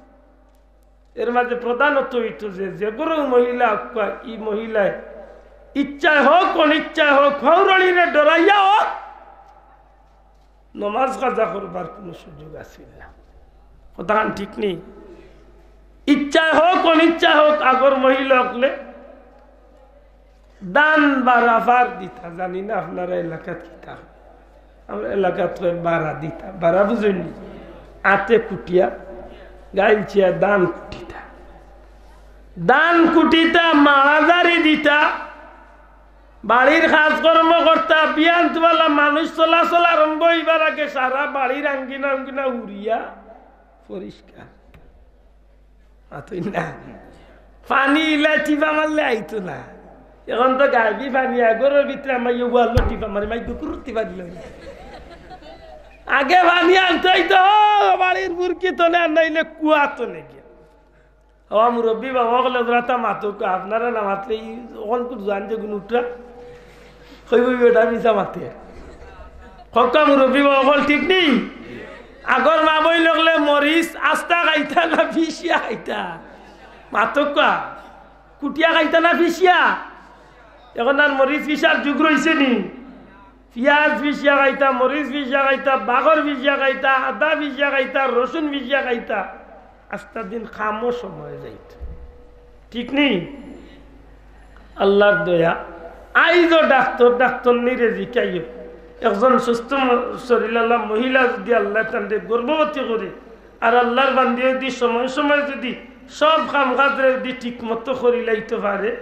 এর মাঝে প্রধানত অইতো যে, যে ঘরো মহিলা অউক্কা, ই মহিলায় ইচ্ছায় হউক, অনিচ্ছায় হউক, হউরড়িরে ডরাইয়া হউক, নমাজ কাজা করবার কুনু সুযোগ আছিল না। কথাখান ঠিক নি? ইচ্ছায় হউক, অনিচ্ছায় হউক, আগর মহিলা অকলে ধান বারা ফার দিতা, জানি না আপনারা এলাকাত কিতা, আমরা এলাকাত কয় বারা দিতা, বারা বুঝইন নি? আতে কুটিয়া, গাইলছিয়া ধান কুটিতা, ধান কুটিতা, মাড়া জারি দিতা, বাড়ির কাজকর্ম করতা, বিয়ান্ত বালা মানুষ চলাচল আরম্ভ অইবার আগে সারা বাড়ির আঙ্গিনা আঙ্গিনা হুড়িয়া পরিষ্কার। মাতইন না। পানি ইলা টিপা মারলে আইতো না। এখন তো গাইবি পানি, আগর ভিতরে আমার ইয়ে ওয়ালো টিপা মারি, মাই দুকুর টিপা দিল। আগে পানি আনতে অইতো, ও, বাড়ির বুরকি তনে, আর নাইলে কুয়া তনে গিয়া। ও মুরব্বি বাবা অকলে জুরে মাতউক্কা, আপনারা না মাতলে ই অকল কুর জান যে গুন উঠরা। কইবো বেটা মিছা মাতে। কউক্কা মুরব্বি বাবা অকল ঠিক নি? আগর মা বইন অকলে মরিচ আস্তা খাইতা না পিষিয়া খাইতা? মাতউক্কা। কুটিয়া খাইতা না পিষিয়া? এখন আর মরিচ পিষার যুগ রইছে নি? পিয়াজ পিষিয়া খাইতা, মরিচ পিষিয়া খাইতা, বাগর পিষিয়া খাইতা, আদা পিষিয়া খাইতা, রসুন পিষিয়া খাইতা। আস্তা দিন কামো সময় যাইতো। ঠিক নি? আল্লার দয়া। আইজও ডাক্তর, ডাক্তরনিরে জিকাইও। একজন সুস্থ ম-, শরীরআলা মহিলা যুদি আল্লায় তানরে গর্ভবতী করে, আর আল্লার বান্দিয়ে যুদি সময় সময় যুদি সব কাম কাজরে যুদি ঠিক মতো করিলাইতো পারে,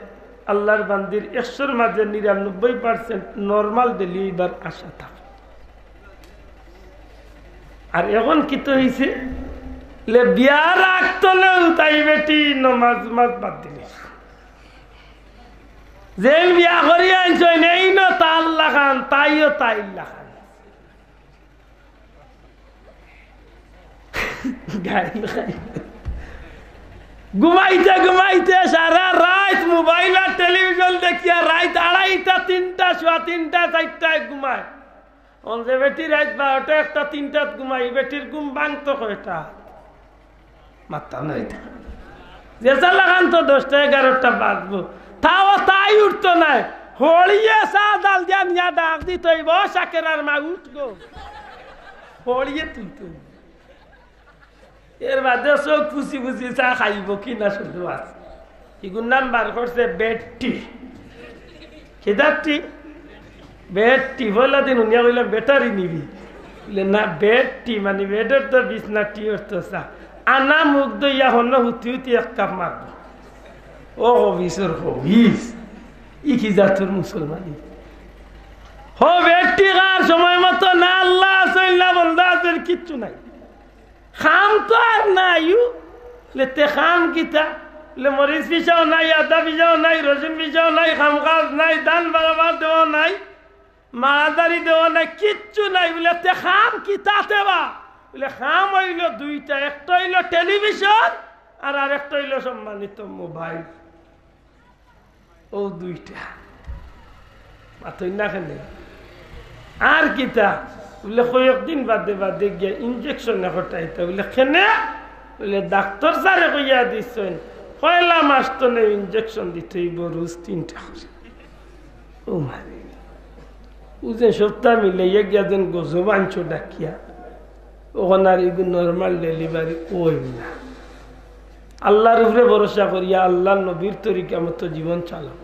আল্লার বান্দির একশোর মাঝে নিরানব্বই percent normal delivery অইবার আশা থাকে। আর এখন কিতা অইছে? লে বিয়ার আগ তলেউ তাই বেটি নমাজ উমাজ বাদ দিলে। যেইন বিয়া করি আনছইন, এইনও তার লাখান, তাইও তাইর লাখান। গাইল খাইল। ঘুমাইতে ঘুমাইতে সারা রাইত মোবাইল আর টেলিভিশন দেখিয়া রাইত আড়াইটা, তিনটা, সোয়া তিনটা, চাইরটায় ঘুমায়। অন যে বেটি রাইত বারোটা, একটা, তিনটাত ঘুমায়, ই বেটির ঘুম ভাঙতো কয়টা? মাত্তা নাই। যে চালাখান তো দশটা, এগারোটা বাজবো, তাও তাই উঠতো নায়। হড়িয়ে চা ডাল দিয়া নিয়া ডাক দিত, "এই বউ শাকেরার মা, উঠ গো।" হড়িয়ে তুলতো। এর বাদে চউখ ফুচি ফুচি চা খাইবো কি না সন্দেহ আছে। ইগুর নাম বার করছে ব্যাড টি। কিতার টি? ব্যাড টি। পয়লা দিন হুনিয়া কইলাম, "ব্যাটারি নিবি?" বলে, "না, ব্যাড টি মানে বেডর তো বিছনা, টি অর তো চা।" আনা মুখ ধইয়া হনো হুতি হুতি এক কাপ মারবো। ও হবিসর হবিস, ই কি জাতর মুসলমানি? হো ব্যাড টি খার সময় মতো না আল্লাহ আছইন না বন্দা আছইন, কিচ্ছু নাই। খাম তো আর নাই, উ। লে তে খাম কিতা? লে মরিচ পিসাও নাই, আদা পিসাও নাই, রসুন পিসাও নাই, খাম কাজ নাই, ধান বাগাবার দেওয়া নাই, মারাদারি দেওয়া নাই, কিচ্ছু নাই। বলে, "তে খাম কিতা তে বা?" বলে, "খাম অইলো দুইটা, একটা অইলো টেলিভিশন, আর আরেকটা অইলো সম্মানিত মোবাইল।" ও দুইটা। মাতইন না কেনে? আর কিতা? বলে, "কয়েকদিন বাদে বাদে গিয়া ইনজেকশন কটাইতা।" বলে, "কেনে?" বলে, "ডাক্তর স্যারে কইয়া দিছইন, পয়লা মাস তনে ইনজেকশন দিতে অইবো রোজ তিনটা করি।" ও মারে, ও যে সপ্তাহ মিলাইয়া গিয়া যেন গজব আনছো ডাকিয়া, অখন আর ইগু নরমাল ডেলিভারি অইল না। আল্লাহর উপরে ভরসা করিয়া আল্লাহর নবীর তরিকা মতো জীবন চালাও,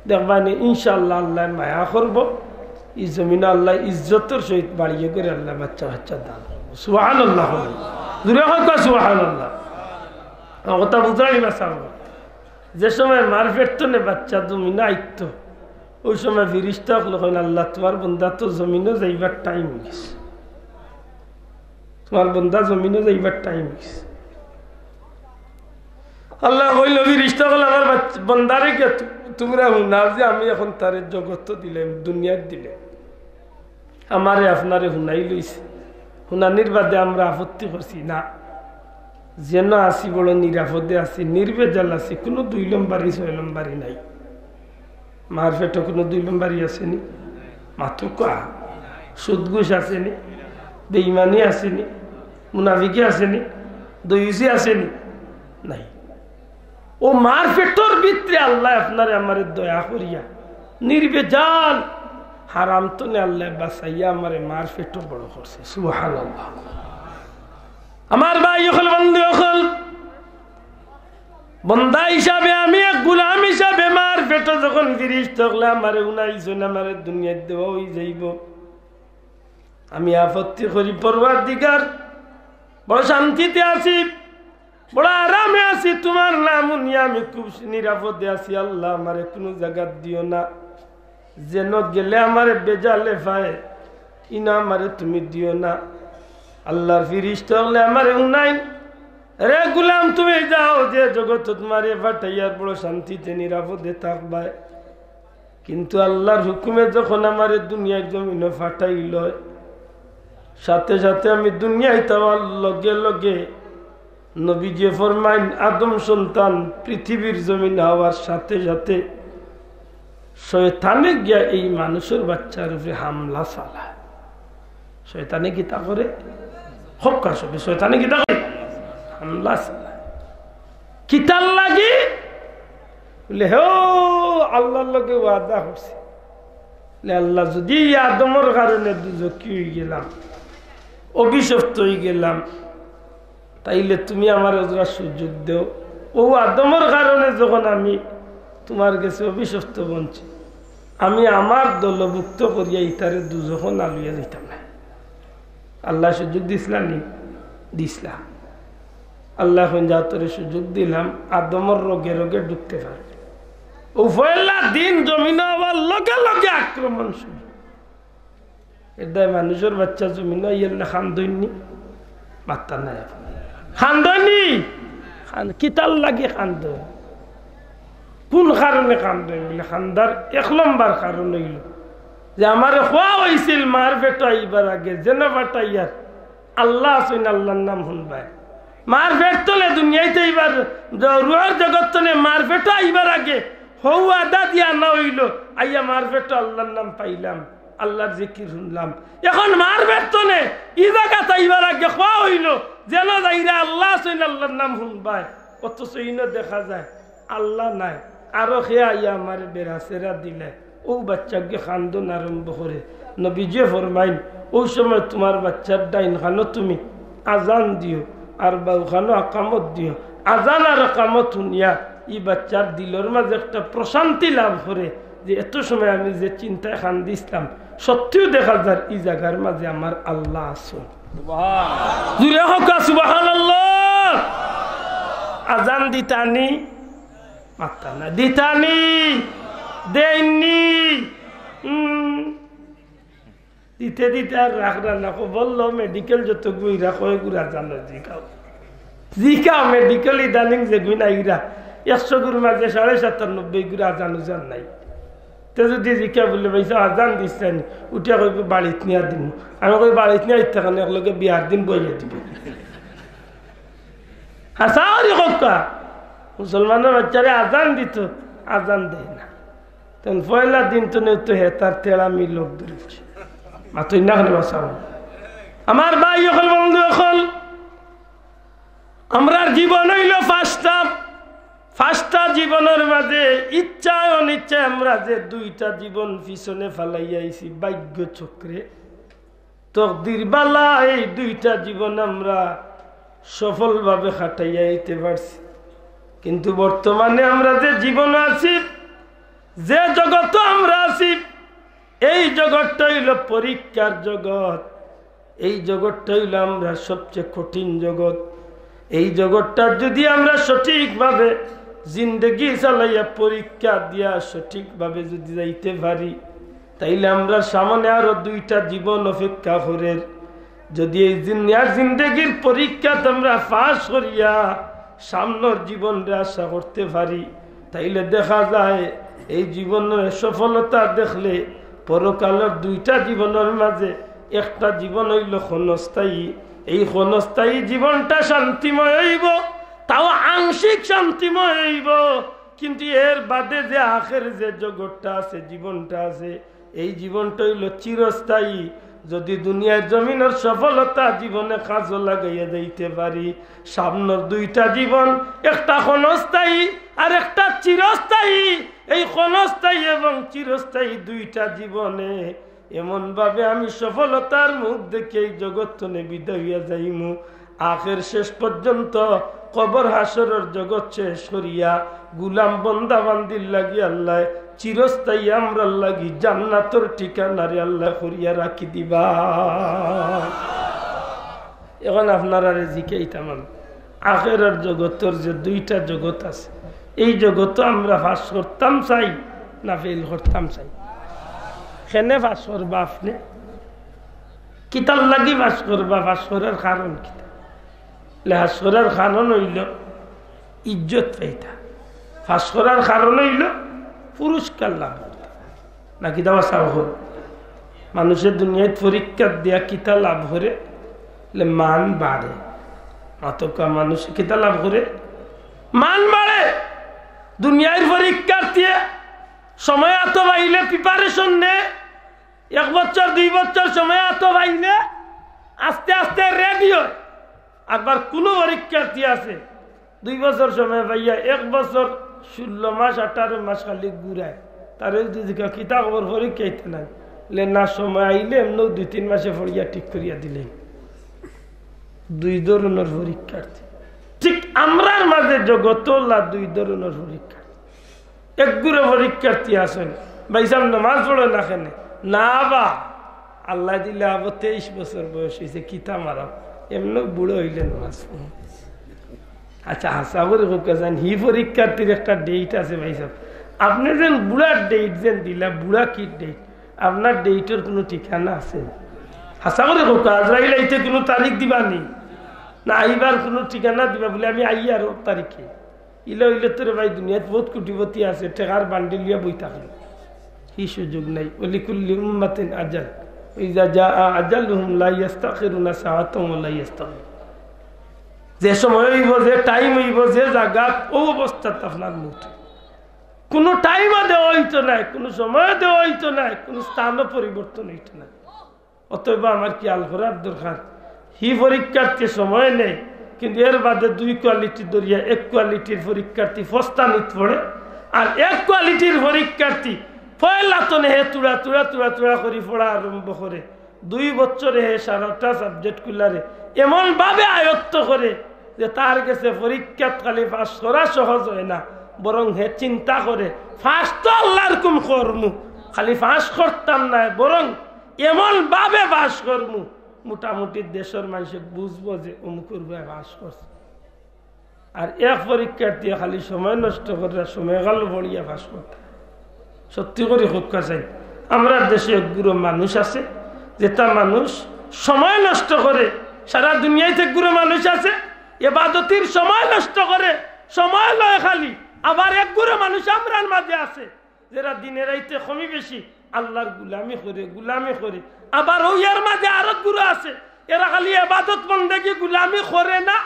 দেখবায়নে ইনশাআল্লাহ আল্লায় মায়া করবো। ই জমিনো আল্লায় ইজ্জতর সহিত বাড়িয়ে করে আল্লায় বাচ্চা বাচ্চা দান করবো। সুবহানাল্লাহ। জোরে কউক্কা সুবহানাল্লাহ। আমার কথা বুঝাই না সামনে। যে সময় মার পেট তনে বাচ্চা জমিনো আইতো, ওই সময় ফিরিস্তা অকলে কইন, "আল্লাহ, তুমার বন্দা তো জমিনো যাইবার টাইম অইগেছে, তুমার বন্দা জমিনো যাইবার টাইম অইগেছে।" আল্লায় কইল, "ফিরিস্তা অকল, আমার বাচ-, বন্দারে গিয়া তু-, তুমরা হুনাও যে আমি অখন তারে জগতো দিলাম, দুনিয়াত দিলাম, আমারে আপনারে হুনাইলইছে, হুনানির বাদে আমরা আপত্তি করছি না, যেন আছি বড় নিরাপদে আছি, নির্ভেজাল আছি, কুনু দুই লম্বারি ছয় লম্বারি নাই।" মার পেটো কুনু দুই লম্বারি আছে নি? মাতুক্কা। সুদ ঘুষ আছে নি? বেইমানি আছে নি? মুনাফিকি আছে নি? দয়ুসি আছে নি? নাই। ও মার পেটর ভিতরে আল্লায় আপনারে আমারে দয়া করিয়া নির্ভেজাল হারাম তনে আল্লায় বাঁচাইয়া আমারে মার পেটো বড় করছে। সুবহানাল্লাহ। আমার ভাই অকল, বন্ধু অকল, বন্দা হিসাবে আমি এক গুলাম হিসাবে মার পেটো যখন ফিরিস্তা অকলে আমারে হুনাইছইন, আমারে দুনিয়াত দেওয়া অইযাইবো, আমি আপত্তি করি, "পরওয়ারদিগার, বড় শান্তিতে আছি, বড় আরামে আছি, তুমার নাম হুনিয়া আমি খুব নিরাপদে আছি, আল্লাহ আমারে কুনু জাগাত দিও না, যেন গেলে আমারে বেজালে পায়, ইনো আমারে তুমি দিও না।" আল্লাহর ফিরিস্তা অকলে আমারে হুনাইন, "রে গুলাম, তুমি যাও, যে জগতো তুমারে পাঠাইয়ার বড় শান্তিতে নিরাপদে থাকবায়।" কিন্তু আল্লাহর হুকুমে যখন আমারে দুনিয়ার জমিনো পাঠাইল, সাথে সাথে আমি দুনিয়াত আওয়ার লগে লগে নবীজিয়ে ফরমাইন, আদম সন্তান পৃথিবীর জমিনো আওয়ার সাথে সাথে শয়তানে গিয়া এই মানুষর বাচ্চার উপরে হামলা চালায়। শয়তানে কিতা করে? হক্কা সবে শয়তানে কিতা করে? হামলা চালায়। কিতার লাগি? বলে, "হে, আল্লাহর লগে ওয়াদা করছি, বলে, আল্লাহ, যদি আদমর কারণে দুজখি অইগেলাম, অভিশপ্ত অইগেলাম, তাইলে তুমি আমারে ওজরা সুযোগ দেও। ও আদমর কারণে যখন আমি তুমার গেছে অভিশপ্ত বনছি, আমি আমার দলভুক্ত করিয়া ইতারে দুজখো না লইয়া যাইতাম না।" আল্লায় সুযোগ দিছলা নি? দিছলা। আল্লায় কইন, "যা, তোরে সুযোগ দিলাম, আদমর রগে রগে ঢুকতে পারবি।" ও পয়লা দিন জমিনো আওয়ার লগে লগে আক্রমণ শুরু। এর দায় মানুষর বাচ্চা জমিনো আইলে কান্দইন নি? মাত্তা নাই। কান্দইন নি? কান-, কিতার লাগি কান্দইন? কুন কারণে কান্দইন? বলে, কান্দার এক লম্বর কারণ অইলো যে আমারে কওয়া অইছিল মার পেটো আইবার আগে, যেন পাঠাইয়ার আল্লাহ আছইন, আল্লাহর নাম হুনবায়। মার পেট তনে দুনিয়াইত আইবার, জ-, রুহর জগত তনে মার পেটো আইবার আগে হউ আদা দিয়া না অইলো, আইয়া মার পেটো আল্লাহর নাম পাইলাম, আল্লাহর জিকির হুনলাম। এখন মার পেট তনে ই জাগাত আইবার আগে কওয়া অইলো, যেন যাইরা আল্লাহ আছইন, আল্লাহর নাম হুনবায়, অথচ ইনো দেখা যায় আল্লাহ নাই। আরো কে আইয়া আমারে বেড়াছেড়া দিলায়, অউ বাচ্চাগুয়ে কান্দন আরম্ভ করে। নবীজিয়ে ফরমাইন, অউ সময় তুমার বাচ্চার ডাইন কানো তুমি আজান দিও, আর বাউ কানো আকামত দিও। আজান আর আকামত হুনিয়া ই বাচ্চার দিলর মাঝে একটা প্রশান্তি লাভ করে যে এত সময় আমি যে চিন্তায় কান্দিছলাম, সত্যিউ দেখা যার ই জাগার মাঝে আমার আল্লাহ আছইন। জুরে কউক্কা সুবহানাল্লাহ। আজান দিতানি, মাততা না, দিতানি, দেইননি। উম, দিতে দিতে আর রাখরা না, কবরলো মেডিকেল যত গুইরা কয় গুরা জানো জিকাও। জিকাও মেডিকেল ইদানিং যেগুইন আইরা, একশো গুর মাঝে সাড়ে সাতানব্বই গুরা জানো জান নাই। তে যুদি জিকা বুলে, "ভাইসাব, আজান দিছইন?" উঠিয়া কইবো, "বাড়িত নিয়া দিমু।" আমি কই, "বাড়িত নিয়া আইতে কেনে, একলগে বিয়ার দিন বইয়া দিবো।" হাছা করি কউক্কা, মুসলমানর বাচ্চারে আজান দিতো, আজান দেয় না। তখন পয়লা দিন তনে তো হে তার তেড়ামি লোক ধরেছে। মাতইন না কেনে বাসাও। আমার ভাই অকল, বন্ধু অকল, আমরার জীবন অইলো পাঁচটা। পাঁচটা জীবনর মাঝে ইচ্ছায় অনিচ্ছায় আমরা যে দুইটা জীবন পিছনে ফালাইয়া আইছি ভাগ্য চক্রে, তকদির বালা এই দুইটা জীবন আমরা সফলভাবে কাটাইয়া আইতে পারছি। কিন্তু বর্তমানে আমরা যে জীবন আছি, যে জগতো আমরা আছি, এই জগৎটা অইলো পরীক্ষার জগৎ। এই জগৎটা অইলো আমরা সবচেয়ে কঠিন জগৎ। এই জগৎটা যুদি আমরা সঠিকভাবে জিন্দেগি চালাইয়া পরীক্ষা দিয়া সঠিকভাবে যুদি যাইতে পারি, তাইলে আমরার সামনে আরো দুইটা জীবন অপেক্ষা করের। যুদি এই দুনিয়ার জিন্দেগির পরীক্ষাত আমরা পাস করিয়া সামনর জীবনরে আশা করতে পারি, তাইলে দেখা যায় এই জীবনর সফলতা দেখলে পরকালর দুইটা জীবনর মাঝে একটা জীবন অইলো ক্ষণস্থায়ী। এই ক্ষণস্থায়ী জীবনটা শান্তিময় অইবো, তাও আংশিক শান্তিময় অইবো, কিন্তু এর বাদে যে আখের যে জগৎটা আছে, জীবনটা আছে, এই জীবনটা অইলো চিরস্থায়ী। যুদি দুনিয়ার জমিনর সফলতা জীবনে কাজো লাগাইয়া যাইতে পারি, সামনর দুইটা জীবন, একটা ক্ষণস্থায়ী আর একটা চিরস্থায়ী। এই ক্ষণস্থায়ী এবং চিরস্থায়ী দুইটা জীবনে এমনভাবে আমি সফলতার মুখ দেখে এই জগৎ তনে বিদায় অইয়া যাইমু, আখের শেষ পর্যন্ত কবর হাশরর জগৎ শেষ করিয়া গুলাম বন্দা বান্দির লাগি আল্লায় চিরস্থায়ী আমরার লাগি জান্নাতর ঠিকানারে আল্লায় করিয়া রাখি দিবা। এখন আপনারারে জিকাইতাম আমি, আখেরার জগতর যে দুইটা জগৎ আছে, এই জগতো আমরা পাস করতাম চাই না ফেইল করতাম চাই? কেনে পাস করবা আপনে? কিতার লাগি পাস করবা? পাস করার কারণ কিতা? লে পাস করার কারণ অইলো ইজ্জত পাইতা। পাস করার কারণ অইলো পুরস্কার লাভ করতা। না কিতা বা সাব অকল? মানুষে দুনিয়াত পরীক্ষা দিয়া কিতা লাভ করে? লে মান বাড়ে। অতকা মানুষে কিতা লাভ করে? মান বাড়ে। দুনিয়ার পরীক্ষার্থী সময় আতো পাইলে প্রিপারেশন নে, এক বছর দুই বছর সময় আতো পাইলে আস্তে আস্তে রেডি অয়। আবার কুনু পরীক্ষার্থী আছে দুই বছর সময় পাইয়া এক বছর ষোলো মাস আঠারো মাস খালি ঘুরায়, তারে যুদি জিকাও, "কিতা খবর, পরীক্ষা অইতে নায়?" লে, "না, সময় আইলে এমনেউ দুই তিন মাসে পড়িয়া ঠিক করিয়া দিলে।" দুই ধরনর পরীক্ষার্থী। ঠিক আমরার মাঝে জগতো অলা দুই ধরনর পরীক্ষার্থী। এক গুরু পরীক্ষার্থী আছইন, "ভাইসাব, নমাজ পড়ো না কেনে?" "না বা, আল্লায় দিলে আবো তেইশ বছর বয়স অইছে, কিতা মারাম, এমনেউ বুড়া অইলে নমাজ পড়মু।" আচ্ছা, হাছা করি কউক্কা চাইন, হি পরীক্ষার্থীর একটা ডেট আছে ভাইসাব। আপনে যেন বুড়ার ডেট যেন দিলা, বুড়া কির ডেট? আপনার ডেটর কুনু ঠিকানা আছে? হাছা করি কউক্কা, আজরাইল আইতে কুনু তারিখ দিবা নি? না আইবার কুনু ঠিকানা দিবা বুলে, "আমি আইয়ার অত তারিখে।" ইলা অইলে তো রে ভাই, দুনিয়াত বউত কোটিপতি আছে, টেকার বান্ডিল লইয়া বই থাকে। হি সুযোগ নাই। ওয়ালিকুল্লি উম্মাতিন আজাল। ইজা জাআ আজালুহুম লা ইয়াস্তাখিরুনা সাআতান ওয়া লা ইয়াস্তাকদিমুন। যে সময় অইবো, যে টাইম অইবো, যে জাগাত, অউ অবস্থাত আপনার মউত। কুনু টাইমও দেওয়া অইতো নায়, কুনু সময়ও দেওয়া অইতো নায়, কুনু স্থানও পরিবর্তন অইতো নায়। অতএব আমার খিয়াল করার দরকার, হি পরীক্ষার্থী সময় নেয়, কিন্তু এর বাদে দুই কোয়ালিটি ধরিয়া, এক কোয়ালিটির পরীক্ষার্থী ফস্তানিত পড়ে, আর এক কোয়ালিটির পরীক্ষার্থী পয়লা তনে হে তুড়া তুড়া তুড়া তুড়া করি পড়া আরম্ভ করে। দুই বছরে হে সারাটা সাবজেক্ট গুলারে এমন ভাবে আয়ত্ত করে যে তার গেছে পরীক্ষাত খালি পাস করা সহজ অয় না, বরং হে চিন্তা করে, পাস তো আল্লার হুকুম করমু, খালি পাস করতাম নায়, বরং এমন ভাবে পাস করমু, মোটামুটি দেশর মানষে বুঝবো যে অমুকর ভাইয়ে পাস করছে। আর এক পরীক্ষার্থী খালি সময় নষ্ট করিয়া সময় গেল পড়িয়া পাস করতা। সত্যি করি কউক্কা চাই, আমরার দেশে একগুরু মানুষ আছে, যেটা মানুষ সময় নষ্ট করে, সারা দুনিয়াত একগুরু মানুষ আছে, এবাদতির সময় নষ্ট করে, সময় লয় খালি। আবার একগুরু মানুষ আমরার মাঝে আছে, যেরা দিনে রাইতে কমি বেশি আল্লার গুলামি করে, গুলামি করে। আবার অউ এর মাঝে আরো গুরু আছে, এরা খালি এবাদত বন্দেগি গুলামি করে না,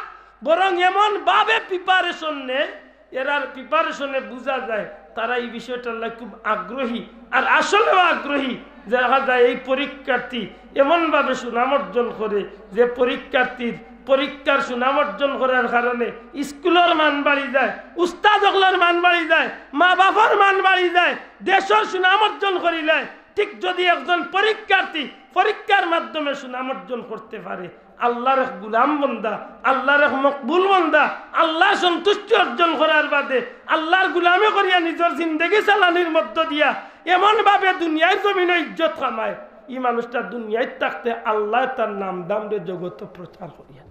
বরং এমন ভাবে প্রিপারেশন নেয়, এরার প্রিপারেশনে বুঝা যায় তারা ই বিষয়টার লাগি খুব আগ্রহী, আর আসলেও আগ্রহী। দেখা যায় এই পরীক্ষার্থী এমন ভাবে সুনাম অর্জন করে যে পরীক্ষার্থীর পরীক্ষার সুনাম অর্জন করার কারণে স্কুলর মান বাড়ি যায়, উস্তাদ অকলর মান বাড়ি যায়, মা বাপর মান বাড়ি যায়, দেশর সুনাম অর্জন করিলায়। ঠিক যদি একজন পরীক্ষার্থী পরীক্ষার মাধ্যমে সুনাম অর্জন করতে পারে, আল্লার এক গুলাম বন্দা, আল্লার এক মকবুল বন্দা, আল্লার সন্তুষ্টি অর্জন করার বাদে আল্লার গুলামি করিয়া নিজর জিন্দেগি চালানির মধ্য দিয়া এমন ভাবে দুনিয়ার জমিনো ইজ্জত কামায়, ই মানুষটা দুনিয়াত থাকতে আল্লায় তার নাম দামরে জগতো প্রচার করিয়া দেয়।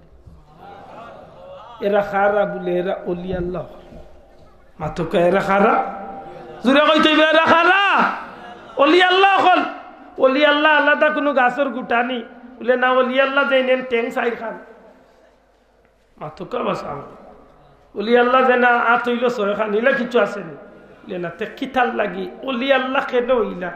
এরা কারা বুলে? এরা অলি আল্লা অকল। মাতউক্কা, এরা কারা? জুরে কইতে অইবো, এরা কারা? অলি আল্লা অকল। অলি আল্লা আলাদা কুনু গাছর গুটা নি? বুলে না, অলি আল্লা যেইন ঠেং চাইরখান। মাতউক্কা বা সাব। অলি আল্লা যেন আত অইলো ছয়খান, ইলা কিচ্ছু আছে নি? বুলে না, তে কিতার লাগি? অলি আল্লা কেনে অইলা?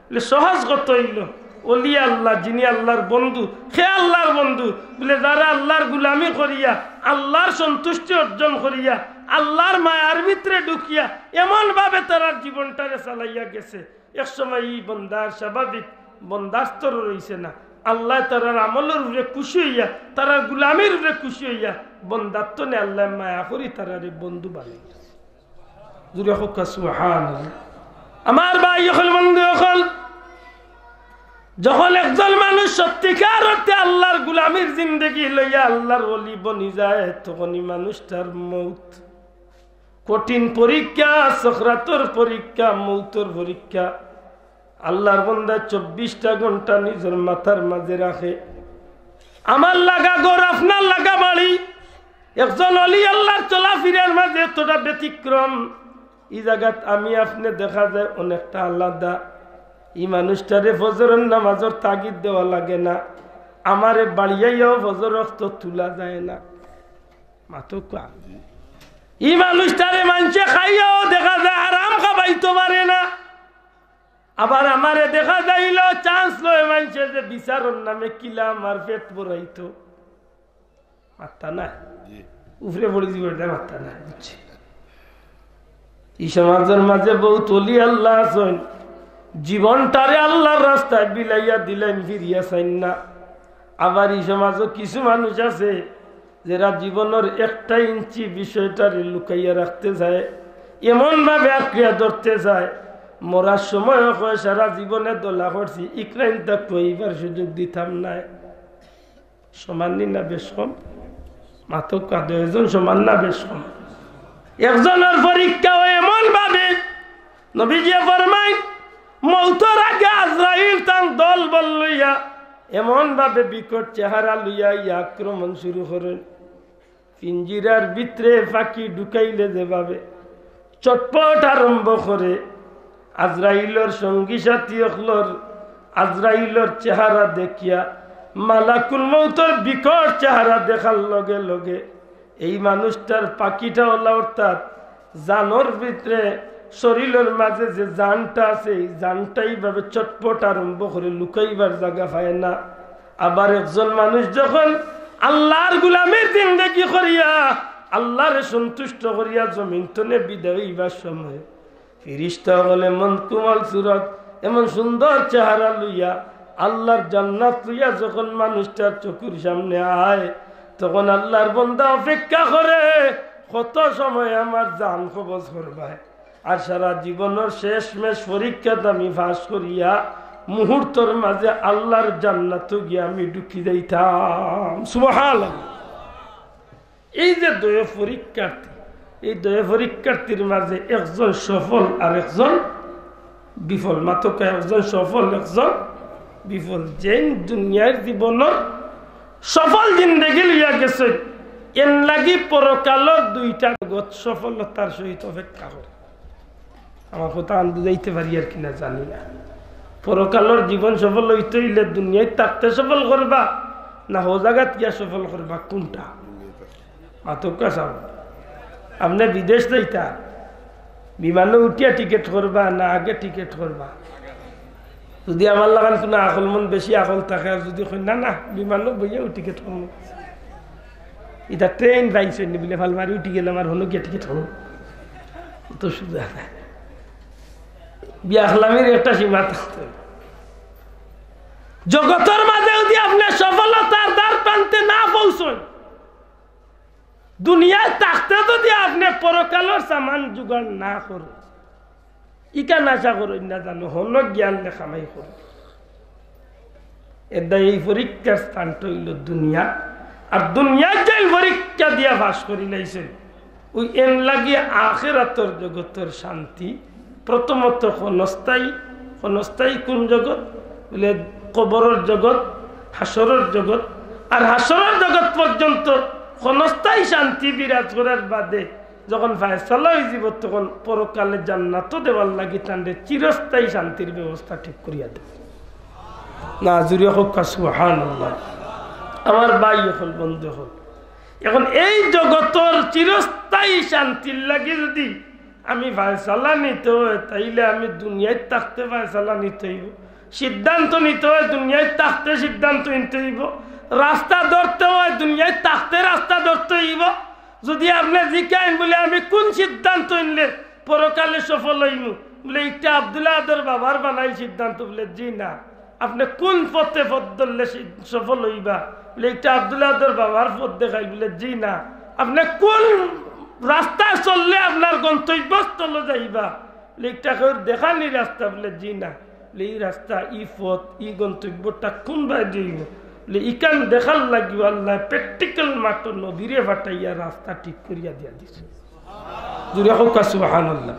বুলে সহজ কথা অইলো, অলি আল্লা যিনি আল্লার বন্ধু, হে আল্লার বন্ধু। বুলে যারা আল্লার গুলামি করিয়া, আল্লার সন্তুষ্টি অর্জন করিয়া, আল্লার মায়ার ভিতরে ঢুকিয়া এমন ভাবে তারার জীবনটারে চালাইয়া গেছে, এক সময় ই বন্দার স্বাভাবিক বন্দাস্তর রইছে না। আল্লায় তারার আমলর উপরে খুশি অইয়া, তারার গুলামির উপরে খুশি অইয়া, বন্দাত্ত নে আল্লায় মায়া করি তারারে বন্ধু বানাইছে। জুরে কউক্কা সুবহানাল্লাহ। আমার ভাই অকল, বন্ধু অকল, যখন একজন মানুষ সত্যিকার অর্থে আল্লার গুলামির জিন্দেগি লইয়া আল্লার অলি বনি যায়, তখনই মানুষটার মউত কঠিন পরীক্ষা, সকরাতর পরীক্ষা, মউতর পরীক্ষা। আল্লার বন্দা চব্বিশটা ঘন্টা নিজর মাথার মাঝে রাখে, আমার লাগা ঘর, আপনার লাগা বাড়ি। একজন অলি আল্লার চলাফিরার মাঝে এতটা ব্যতিক্রম, ই জাগাত আমি আপনে দেখা যায় অনেকটা আলাদা। ই মানুষটারে ফজরর নামাজর তাগিদ দেওয়া লাগে না, আমারে বাড়িয়াইয়াও ফজর অক্ত তুলা যায় না। মাতউক্কা। ই মানুষটারে মানষে খাইয়াও দেখা যায় হারাম খাবাইতো পারে না। আবার আমারে দেখা যাইলো চান্স লয় মানষে যে বিচারর নামে কিলা আমার পেট ভরাইতো। মাত্তা নাই। জি। উপরে পড়ি দিবে, এটা মাত্তা নাই, বুঝছি। ই সমাজর মাঝে বউত অলি আল্লা আছইন, জীবনটারে আল্লার রাস্তায় বিলাইয়া দিলাইন, ফিরিয়া চাইন না। আবার ই সমাজো কিছু মানুষ আছে, যেরা জীবনর একটা ইঞ্চি বিষয়টারে লুকাইয়া রাখতে চায়, এমন ভাবে আঁকড়িয়া ধরতে চায়, মরার সময়ও কয়, "সারা জীবনে দলা করছি, ইকরাইন তা কইবার সুযোগ দিতাম নায়।" সমান নি না বেশ কম? মাতউক্কা, দুইজন সমান না বেশ কম? একজনর পরীক্ষা অয় এমন ভাবে, নবীজিয়ে ফরমাইন, মউতর আগে আজরাইল তান দল বল লইয়া এমন ভাবে বিকট চেহারা লইয়া ইয়া আক্রমণ শুরু করেন। পিঞ্জিরার ভিতরে পাখি ঢুকাইলে যেভাবে চটপট আরম্ভ করে, আজরাইলর সঙ্গী সাথী অকলর আজরাইলর চেহারা দেখিয়া, মালাকুল মউতর বিকট চেহারা দেখার লগে লগে এই মানুষটার পাখিটা অলা, অর্থাৎ জানর ভিতরে শরীরর মাঝে যে জানটা আছে, এই জানটা এইভাবে ছটফট আরম্ভ করে, লুকাইবার জাগা পায় না। আবার একজন মানুষ যখন আল্লাহর গোলামির জিন্দেগি করিয়া, আল্লাহরে সন্তুষ্ট করিয়া জমিন তনে বিদায় হইবার সময়, ফিরিস্তা অকলে এমন কোমল সুরত, এমন সুন্দর চেহারা লইয়া, আল্লাহর জান্নাত লইয়া যখন মানুষটার চকুর সামনে আয়, তখন আল্লাহর বন্দা অপেক্ষা করে, কত সময় আমার জান কবজ করবায়। আর সারা জীবনর শেষমেশ পরীক্ষাত আমি পাস করিয়া মুহূর্তর মাঝে আল্লাহর জান্নাতো গিয়া আমি ঢুকি যাইতাম। সুবহানাল্লাহ। এই যে দুইও পরীক্ষার্থী, এই দুইও পরীক্ষার্থীর মাঝে একজন সফল আর একজন বিফল। মাতকা, একজন সফল, একজন বিফল। যেইন দুনিয়ার জীবনর সফল জিন্দেগি লইয়া গেছে, এন লাগি পরকালর দুইটা জগৎ সফলতার সহিত অপেক্ষা করে। আমার কথা আমি বুঝাইতে পারি আর কি না জানি না। পরকালর জীবন সফল হইতে হইলে দুনিয়ায় থাকতে সফল করবা, না হো জাগাত গিয়া সফল করবা, কোনটা? মাতকা সাব, আপনে বিদেশ যাইতা, বিমানো উঠিয়া টিকিট করবা না আগে টিকিট করবা? যদি আমার লাখান কোনো আকলমন বেশি আকল থাকে, আর যদি কই, "না, না, বিমানো বইয়াউ টিকিট করমু।" ইটা ট্রেন পাইছইন নি বুলে, ফালমারি উঠি গেলাম, আর হনো গিয়া টিকিট করমু। তো সুজা না। বিয়াখলামির একটা সীমা থাকতে। জগতর মাঝে যদি আপনে সফলতার দ্বার প্রান্তে না পৌঁছইন, দুনিয়ায় থাকতে যদি আপনে পরকালর সামান জোগাড় না করো, ইখান আশা করইন না জানো, হনো গিয়া আল্লায় কামাই করো। এরদায় এই পরীক্ষার স্থানটা অইলো দুনিয়া। আর দুনিয়ার যে পরীক্ষা দিয়া পাস করি লাইছে, ওই এন লাগি আখেরাতর জগতর শান্তি প্রথমত ক্ষণস্থায়ী। ক্ষণস্থায়ী কোন জগৎ? বুলে কবরর জগৎ, হাশরর জগৎ। আর হাশরর জগৎ পর্যন্ত ক্ষণস্থায়ী শান্তি বিরাজ করার বাদে যখন ফয়সালা অইযিবো, তখন পরকালে জান্নাতো দেওয়ার লাগি তানরে চিরস্থায়ী শান্তির ব্যবস্থা ঠিক করিয়া দেয়। না, জুরে কউক্কা সুবহানাল্লাহ। আমার ভাই অকল, বন্ধু অকল, এখন এই জগতর চিরস্থায়ী শান্তির লাগি যদি আমি ফয়সালা নিতে হয়, তাইলে আমি দুনিয়াত থাকতে ফয়সালা নিতে অইবো। সিদ্ধান্ত নিতে হয়, দুনিয়াত থাকতে সিদ্ধান্ত নিতে অইবো। রাস্তা ধরতে হয়, দুনিয়াত থাকতে রাস্তা ধরতে অইবো। যদি আপনে জিকাইন বুলে, "আমি কোন সিদ্ধান্ত নিলে পরকালে সফল অইমু?" বুলে, "ইটা আব্দুল আহাদর বাবার বানাইল সিদ্ধান্ত।" বুলে, "জি না।" "আপনে কোন পথে পথ ধরলে সি-, সফল অইবা?" বুলে, "ইটা আব্দুল আহাদর বাবার পথ দেখাইল।" বুলে, "জি না।" "আপনে কোন রাস্তায় চললে আপনার গন্তব্যস্থলো যাইবা?" বুলে, "ইটা কেউর দেখানি রাস্তা।" বুলে, "জি না।" বুলে, "ই রাস্তা, ই পথ, ই গন্তব্যটা কোন বায়দি অইবো?" বুলে, "ইখান দেখার লাগিও আল্লায় practical মাঠো নবীরে পাঠাইয়া রাস্তা ঠিক করিয়া দিয়া দিছে।" জুরে কউক্কা সুবহানাল্লাহ।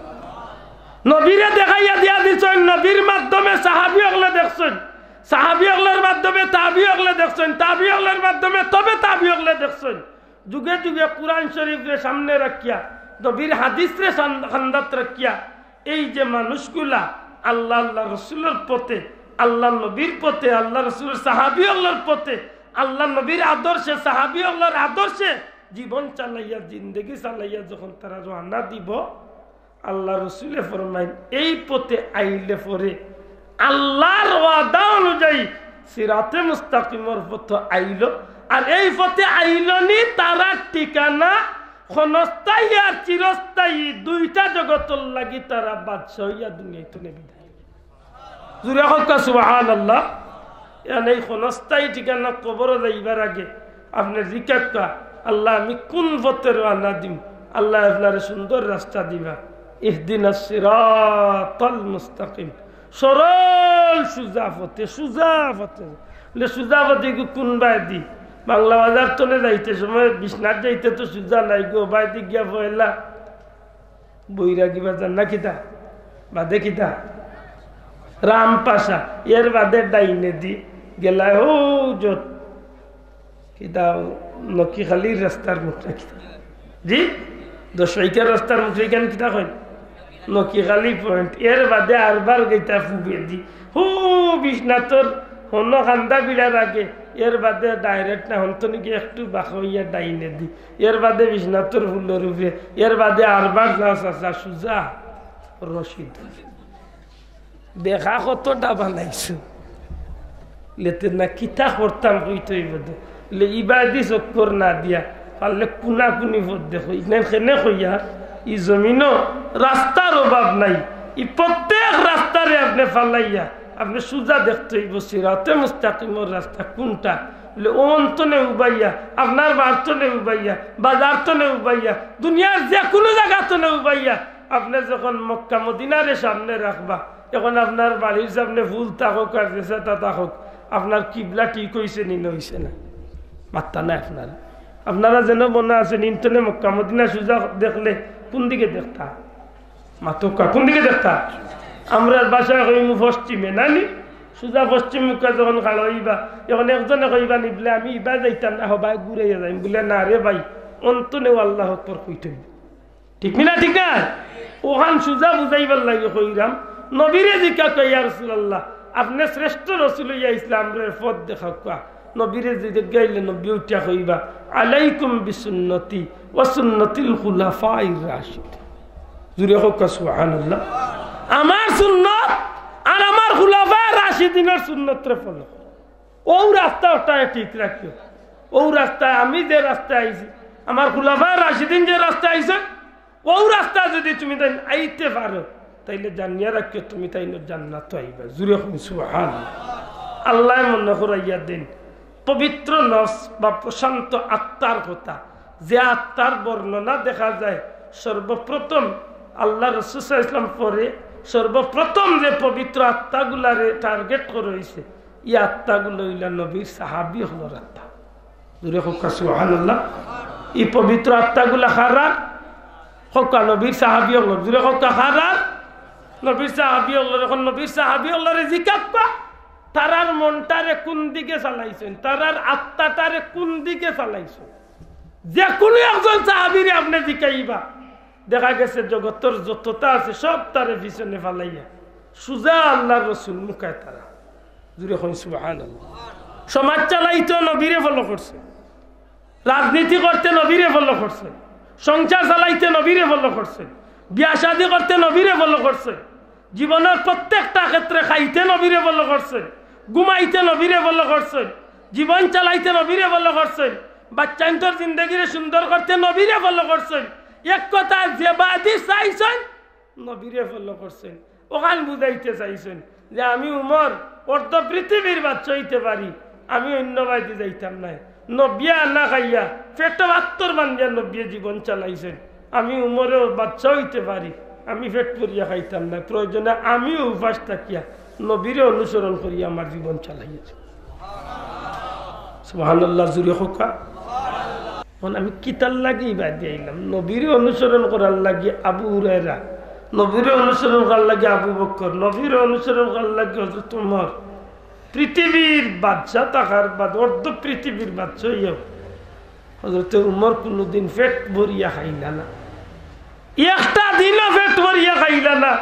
নবীরে দেখাইয়া দিয়া দিছইন, নবীর মাধ্যমে সাহাবী অকলে দেখছইন, সাহাবী অকলর মাধ্যমে তাবি অকলে দেখছইন, তাবি অকলর মাধ্যমে তবে তাবি অকলে দেখছইন। যুগে যুগে কুরআন শরীফরে সামনে রাখিয়া, নবীর হাদিসরে সান-, কান্দাত রাখিয়া, এই যে মানুষগুলা আল্লাহ, আল্লাহ রসুলর পথে, আল্লাহ নবীর পথে, আল্লাহ রসুলর সাহাবী অকলর পথে, আল্লাহ নবীর আদর্শে, সাহাবী অকলর আদর্শে জীবন চালাইয়া, জিন্দেগি চালাইয়া যখন তারা রওয়ানা দিবো, আল্লাহ রসুলে ফরমাইন, এই পথে আইলে পরে আল্লাহর ওয়াদা অনুযায়ী সিরাতে মুস্তাকিমর পথে আইলো। আর এই পথে আইলো নি, তারার ঠিকানা ক্ষণস্থায়ী আর চিরস্থায়ী দুইটা জগতর লাগি তারা বাদশা অইয়া দুনিয়াত তনে বিদায়। জুরে কউক্কা সুবহানাল্লাহ। ইয়ান এই ক্ষণস্থায়ী ঠিকানা কবরো যাইবার আগে আপনে জিকাউক্কা, "আল্লাহ, আমি কোন পথে রওয়ানা দিমু?" আল্লায় আপনারে সুন্দর রাস্তা দিবা। "ইহদিনাস সিরাতাল মুস্তাকিম।" সরল সুজা পথে, সুজা পথে। বুলে, "সুজা পথে গো কোন বায়দি?" "বাংলা বাজার তনে যাইতে সময় বিশ্বনাথ যাইতে তো সুজা নাই গো, বায়দি গিয়া পয়লা বৈরাগী বাজার না কিতা, বাদে কিতা, রামপাশা, এর বাদে ডাইনেদি গেলায় হউ যত কিতা, নকিখালির রাস্তার মুখে কিতা, জি, দশ পাইকার রাস্তার মুখে ইখান কিতা কইন, নকিখালি পয়েন্ট। এর বাদে আরবার গেইতা পুবেদি, হউ বিশ্বনাথর হনো কান্দা বিড়ার আগে, এর বাদে direct না হন্তনি গিয়া একটু বাঁকা অইয়া ডাইনেদি, এর বাদে বিশ্বনাথর ফুলর উপরে, এর বাদে আরবার যা চাচা সুজা।" রশিদ। দেখা কতটা বানাইছো। লেতে না কিতা করতাম কইতে অইবো দে। লে ইবাদি চক্কর না দিয়া, পারলে কুনাকুনি পথ দেখো। ইনে কেনে কইয়া, ই জমিনো রাস্তার অভাব নাই। ই প্রত্যেক রাস্তারে আপনে ফালাইয়া, আপনে সুজা দেখতে অইবো, সিরাতে মুস্তাকিমর রাস্তা কুনটা। লে অন তনে উবাইয়া, আপনার বাড়ি তনে উবাইয়া, বাজার তনে উবাইয়া, দুনিয়ার যে কুনু জাগা তনে উবাইয়া, আপনে যখন মক্কা মদিনারে সামনে রাখবা, এখন আপনার বাড়ির সামনে ফুল থাকউক আর যেসা তা থাকউক, আপনার কিবলা ঠিক অইছে নি না অইছে না? মাত্তা নাই আপনার। আপনারা যেন মনে আছে, নিন্তনে মক্কা মদিনা সুজা দেখলে কুন দিকে দেখতা? মাতউক্কা, কুন দিকে দেখতা? আমরার ভাষায় কইমু পশ্চিমে, না নি? সুজা পশ্চিম মুখা যখন খাড়া অইবা, এখন একজনে কইবা নি বুলে, "আমি ইবা যাইতাম না, হবায় ঘুরাইয়া যাইমু।" বুলে, "না রে ভাই, অন তনেউ আল্লাহু আকবার কইতে অইবো।" ঠিক নি না? ঠিক না? অখান সুজা বুঝাইবার লাগি কইরাম, নবীরে জিকাউক্কা, "ইয়া রাসূলুল্লাহ, আপনে শ্রেষ্ঠ রসুল অইয়া ইসলামরে পথ দেখাউক্কা।" নবীরে জিকাইলে নবী উঠিয়া কইবা, "আলাইকুম বিসুন্নতি ওয়া সুন্নতিল খুলাফাইর রাশিদিন।" জুরে কউক্কা সুবহানাল্লাহ। আমার সুন্নত আর আমার খুলাফায়ে রাশিদিনর সুন্নতরে ফলো করো। অউ রাস্তা অটায় ঠিক রাখিও। অউ রাস্তায় আমি যে রাস্তায় আইছি, আমার খুলাফায়ে রাশিদিন যে রাস্তায় আইছে, অউ রাস্তায় যুদি তুমি তাইন আইতে পারো, তাইলে জানিয়া রাখিও তুমি তাইন জান্নাতো আইবা। জুরে কউক্কা সুবহানাল্লাহ। আল্লায় মনো করাইয়া দেইন পবিত্র নফস বা প্রশান্ত আত্মার কথা, যে আত্মার বর্ণনা দেখা যায় সর্বপ্রথম আল্লার রসুল সাল্লাল্লাহু আলাইহি ওয়াসাল্লাম পরে সর্বপ্রথম যে পবিত্র আত্মাগুলারে টার্গেট করা অইছে, ই আত্মাগুলা অইলা নবীর সাহাবী অকলর আত্মা। জুরে কউক্কা সুবহানাল্লাহ। ই পবিত্র আত্মাগুলা কারার? কউক্কা নবীর সাহাবী অকলর। জুরে কউক্কা কারার? নবীর সাহাবী অকলর। এখন নবীর সাহাবী অকলরে জিকাউক্কা, তারার মনটারে কুন দিকে চালাইছইন, তারার আত্মাটারে কুন দিকে চালাইছইন। যে কুনু একজন সাহাবীরে আপনে জিকাইবা, দেখা গেছে জগতর যততা আছে সব তারে পিছনে ফালাইয়া সুজা আল্লার রসুল মুখায় তারা। জুরে কউক্কা সুবহানাল্লাহ। সমাজ চালাইতে নবীরে ফলো করছে, রাজনীতি করতে নবীরে ফলো করছে, সংসার চালাইতে নবীরে ফলো করছে, বিয়া শাদী করতে নবীরে ফলো করছে, জীবনর প্রত্যেকটা ক্ষেত্রে খাইতে নবীরে ফলো করছে, ঘুমাইতে নবীরে ফলো করছে, জীবন চালাইতে নবীরে ফলো করছে, বাচ্চাইন্তর জিন্দেগিরে সুন্দর করতে নবীরে ফলো করছে। এক কথায় যেবাদি চাইছইন নবীরে ফলো করছইন। অখান বুঝাইতে চাইছইন যে আমি উমর অর্ধ পৃথিবীর বাদশা অইতে পারি, আমি অইন্য বায়দি যাইতাম নায়। নবিয়ে আনা খাইয়া, পেটো পাত্তর বান্ধিয়া নবিয়ে জীবন চালাইছইন। আমি উমরেও বাদশা অইতে পারি, আমি পেট ভরিয়া খাইতাম নায়, প্রয়োজনে আমিও উপাস থাকিয়া নবীরে অনুসরণ করিয়া আমার জীবন চালাইয়াছি। সুবহানাল্লাহ, জুরে কউক্কা। এখন আমি কিতার লাগি ইবাদি আইলাম? নবীরে অনুসরণ করার লাগি আবু হুরায়রা, নবীরে অনুসরণ করার লাগি আবু বকর, নবীরে অনুসরণ করার লাগি হযরত উমর। পৃথিবীর বাদশা থাকার বাদে, অর্ধ পৃথিবীর বাদশা অইয়াও হযরতে উমর কুনুদিন পেট ভরিয়া খাইলা না, একটা দিনও পেট ভরিয়া খাইলা না।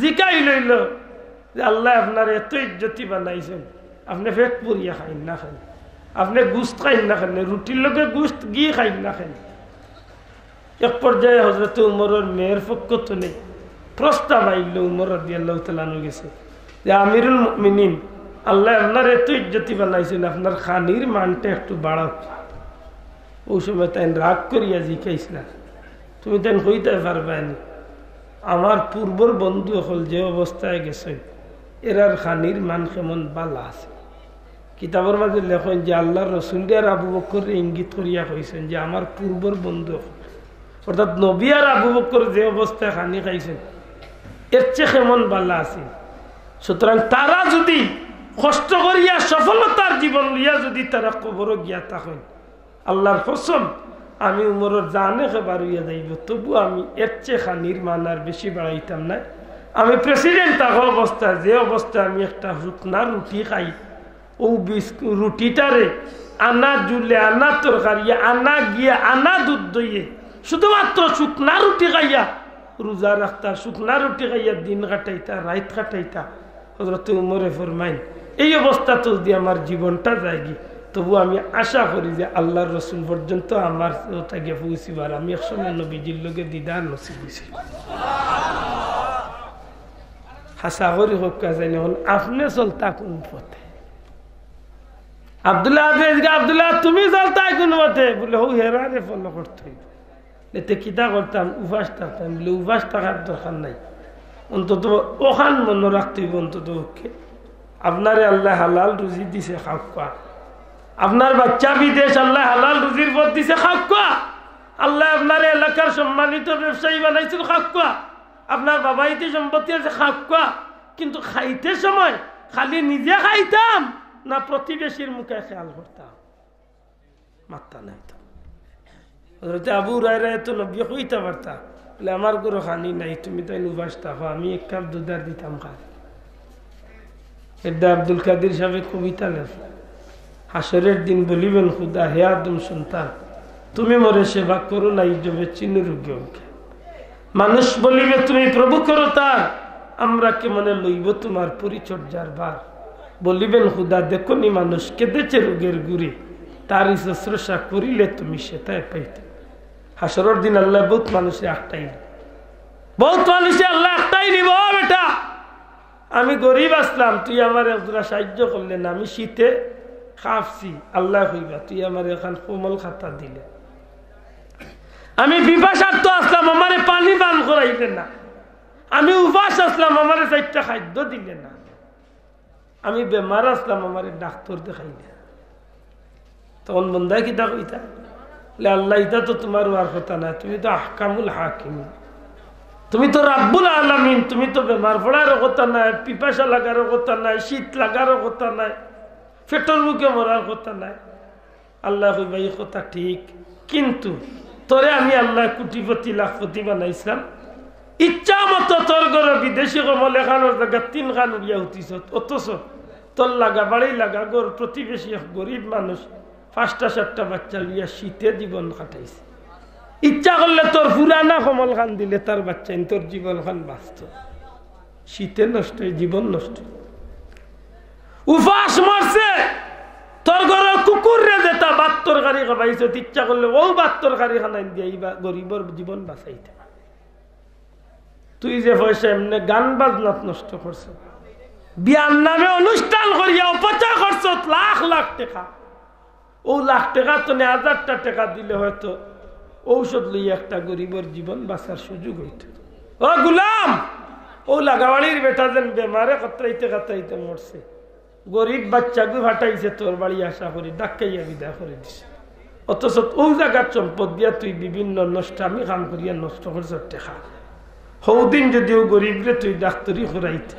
জিকাইল অইলো যে, "আল্লায় আপনারে এত ইজ্জতি বানাইছইন, আপনে পেট ভরিয়া খাইন না কেনে? আপনে গুস্ত খাইন না কেনে? রুটির লগে গুস্ত, ঘি খাইন না কেনে?" এক পর্যায়ে হযরতে উমরর মেয়ের পক্ষ তনে প্রস্তাব আইলো উমর রাদিয়াল্লাহু তাআলা আনহুর গেছে যে, "আমিরুল মুমিনিন, আল্লায় আপনারে এত ইজ্জতি বানাইছইন, আপনার খানির মানটা একটু বাড়াউক্কা।" অউ সময় তাইন রাগ করিয়া জিকাইছলা, "তুমি তাইন কইতায় পারবায় নি, আমার পূর্বর বন্ধু অকল যে অবস্থায় গেছইন, এরার খানির মান কেমন বালা আছে?" কিতাবর মাঝে লেখইন যে আল্লার রসুলরে আর আবু বকররে ইঙ্গিত করিয়া কইছইন যে আমার পূর্বর বন্ধু অকল, অর্থাৎ নবী আর আবু বকর যে অবস্থায় খানি খাইছইন, এর চেয়ে কেমন বালা আছে। সুতরাং তারা যুদি কষ্ট করিয়া সফলতার জীবন লইয়া যুদি তারা কবরো গিয়া থাকইন, আল্লার কসম, আমি উমরর জানে খেবার অইয়া যাইবো, তবু আমি এর চেয়ে খানির মান আর বেশি বাড়াইতাম নায়। আমি প্রেসিডেন্ট থাকা অবস্থায়, যে অবস্থায় আমি একটা শুকনা রুটি খাই, অউ বিস্কু-, রুটিটারে আনা জুলে, আনা তরকারি, আনা ঘিয়ে, আনা দুধ দইয়ে, শুধুমাত্র শুকনা রুটি খাইয়া রোজা রাখতা, শুকনা রুটি খাইয়া দিন কাটাইতা, রাইত কাটাইতা। হযরতে উমরে ফরমাইন, এই অবস্থাত যুদি আমার জীবনটা যায়গি, তবু আমি আশা করি যে আল্লার রসুল পর্যন্ত আমার কথা গিয়া পৌঁছিবার, আমি এক সময় নবীজির লগে দিদার নসিব অইছিল। আশা করি হক্কা জানি। এখন আপনে চলতা কোন পথে? আব্দুল্লাহ আব্দুল্লাহ, তুমি চলতায় কোন পথে? বলে, হউ হেরারে ফলো করতে হইব। এতে কিতা করতাম? উপাস থাকতাম। বলে, উপাস থাকার দরকার নাই, অন্তত অখান মনো রাখতে হইব। অন্তত পক্ষে আপনারে আল্লায় হালাল রুজি দিছে, খাউক্কা। আপনার বাচ্চা বিদেশ, আল্লায় হালাল রুজির পথ দিছে, খাউক্কা। আল্লায় আপনারে এলাকার সম্মানিত ব্যবসায়ী বানাইছইন, খাউক্কা। আপনার বাবা ইতি সম্পত্তি আছে, খাউক্কা। কিন্তু খাইতে সময় খালি নিজে খাইতাম না প্রতিবেশীর মুখে খেয়াল করতাম? মাত্তা নাই তো। হযরতে আবু হুরায়রায় তো নবীয়ে কইতা পারতা, বলে, আমার ঘরো খানি নাই, তুমি তাইন উপাস থাকো, আমি এক কাপ দুধ আর দিতাম খাই। এরদা আব্দুল কাদির সাহেবে কবিতা লেখে, হাশরের দিন বলিবেন খুদা, হে আদম সন্তান, তুমি মোরে সেবা করো নাই, জবে চিনি রোগে অজ্ঞান। মানুষ বলিবে, তুমি প্রভু করো তার, আমরা কেমনে লইব তোমার পরিচর্যার ভার? বলিবেন খুদা, দেখো নি মানুষ কেঁদেছে রোগের ঘোরে, তারই শুশ্রূষা করিলে তুমি সেতায় পাইতে। হাশরর দিন আল্লায় বউত মানুষরে আটকাইব, বউত মানুষরে আল্লায় আটকাই নিব, "ও বেটা, আমি গরিব আছলাম, তুই আমারে একজরা সাহায্য করলে না, আমি শীতে কাঁপছি, আল্লায় কইবা, তুই আমারে এখান কমল খাতা দিলে। আমি পিপাসার্ত আছলাম, আমারে পানি পান করাইলে না, আমি উপাস আছলাম, আমারে চাইরটা খাদ্য দিলে না, আমি বেমার আছলাম, আমারে ডাক্তর দেখাইলে।" তখন বন্দায় কিতা কইতা? বলে, আল্লাহ, ইতা তো তোমার অওয়ার কথা নায়, তুমি তো আহকামুল হাকিমিন, তুমি তো রাব্বুল আলামিন, তুমি তো বেমার পড়ারও কথা নায়, পিপাসা লাগারও কথা নায়, শীত লাগারও কথা নায়, পেটর ভুকে মরার কথা নায়। আল্লায় কইবা, ই কথা ঠিক, কিন্তু তোরে আমি আল্লায় কোটিপতি লাখপতি বানাইছলাম, ইচ্ছা মতো তোর ঘরো বিদেশি কমল এখানর জাগাত তিনখান উড়িয়া উঠিছত, অথচ তোর লাগা বাড়ি লাগা ঘর প্রতিবেশী এক গরিব মানুষ পাঁচটা সাতটা বাচ্চা লইয়া শীতে জীবন কাটাইছে। ইচ্ছা করলে তোর পুরানা কমল খান দিলে তার বাচ্চাইন তোর জীবন খান বাঁচত। শীতে নষ্ট অয়, জীবন নষ্ট অয়। উপাস মরছে, তোর ঘরর কুকুররে যেতা ভাত তরকারি খাবাইছত, ইচ্ছা করলে অউ ভাত তরকারি খানাইন দিয়া ই বা-, গরিবর জীবন বাঁচাইতে পারে। তুই যে পয়সা এমনে গান বাজনাত নষ্ট করছত, বিয়ার নামে অনুষ্ঠান করিয়া অপচয় করছত লাখ লাখ টেকা, অউ লাখ টেকা তো নে হাজারটা টেকা দিলে হয়তো ঔষধ লইয়া একটা গরিবর জীবন বাঁচার সুযোগ অইতো। ও গুলাম, অউ লাগাবাড়ির বেটা যেন বেমারে কাতরাইতে কাতরাইতে মরছে, গরিব বাচ্চাগু ফাটাইছে তোর বাড়ি আশা করি, ধাক্কাইয়া বিদায় করি দিছে। অথচ অউ জাগাত সম্পদ দিয়া তুই বিভিন্ন নষ্টামি কাম করিয়া নষ্ট করছস টেকা। হউদিন যুদি অউ গরিবরে তুই ডাক্তরি করাইতে,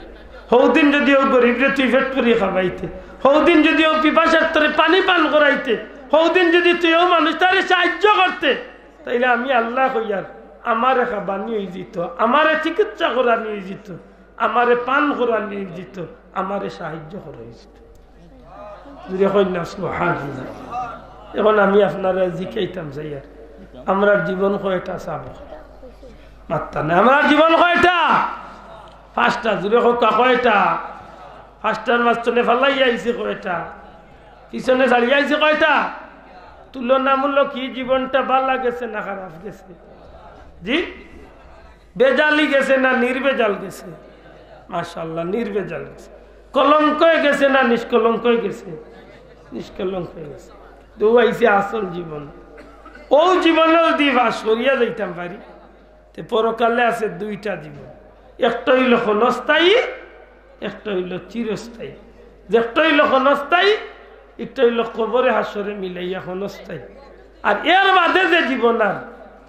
হউদিন যুদি অউ গরিবরে তুই পেট পুরি খাবাইতে, হউদিন যুদি অউ পিপাসার্তরে পানি পান করাইতে, হউদিন যুদি তুই অউ মানুষটারে সাহায্য করতে, তাইলে আমি আল্লায় কইয়ার, আমারে খাবানি অইযিত, আমারে চিকিৎসা করানি অইযিত, আমারে পান করানি অইযিত, আমারে সাহায্য করা অইযিত। জুরে কইন না সুবহানাল্লাহ। এখন আমি আপনারে জিকাইতাম চাইয়ার, আমরার জীবন কয়টা চাব? মাত্তা নাই। আমরার জীবন কয়টা? পাঁচটা। জুরে কউক্কা, কয়টা? পাঁচটার মাঝখানে ফালাইয়া আইছি কয়টা? পিছনে ছাড়িয়া আইছি কয়টা? তুলনামূলক ই জীবনটা বালা গেছে না খারাপ গেছে? জি, বেজালি গেছে না নির্বেজাল গেছে? মাশাআল্লাহ, নির্বেজাল গেছে। কলঙ্কয় গেছে না নিষ্কলঙ্কয় গেছে? নিষ্কলঙ্কয় গেছে। তো অউ আইছে আসল জীবন। অউ জীবনে যুদি পাস করিয়া যাইতাম পারি, তে পরকালে আছে দুইটা জীবন, একটা অইলো ক্ষণস্থায়ী, একটা অইলো চিরস্থায়ী। যে একটা অইলো ক্ষণস্থায়ী, একটা অইলো কবরে হাশরে মিলাইয়া ক্ষণস্থায়ী। আর এর বাদে যে জীবন আর,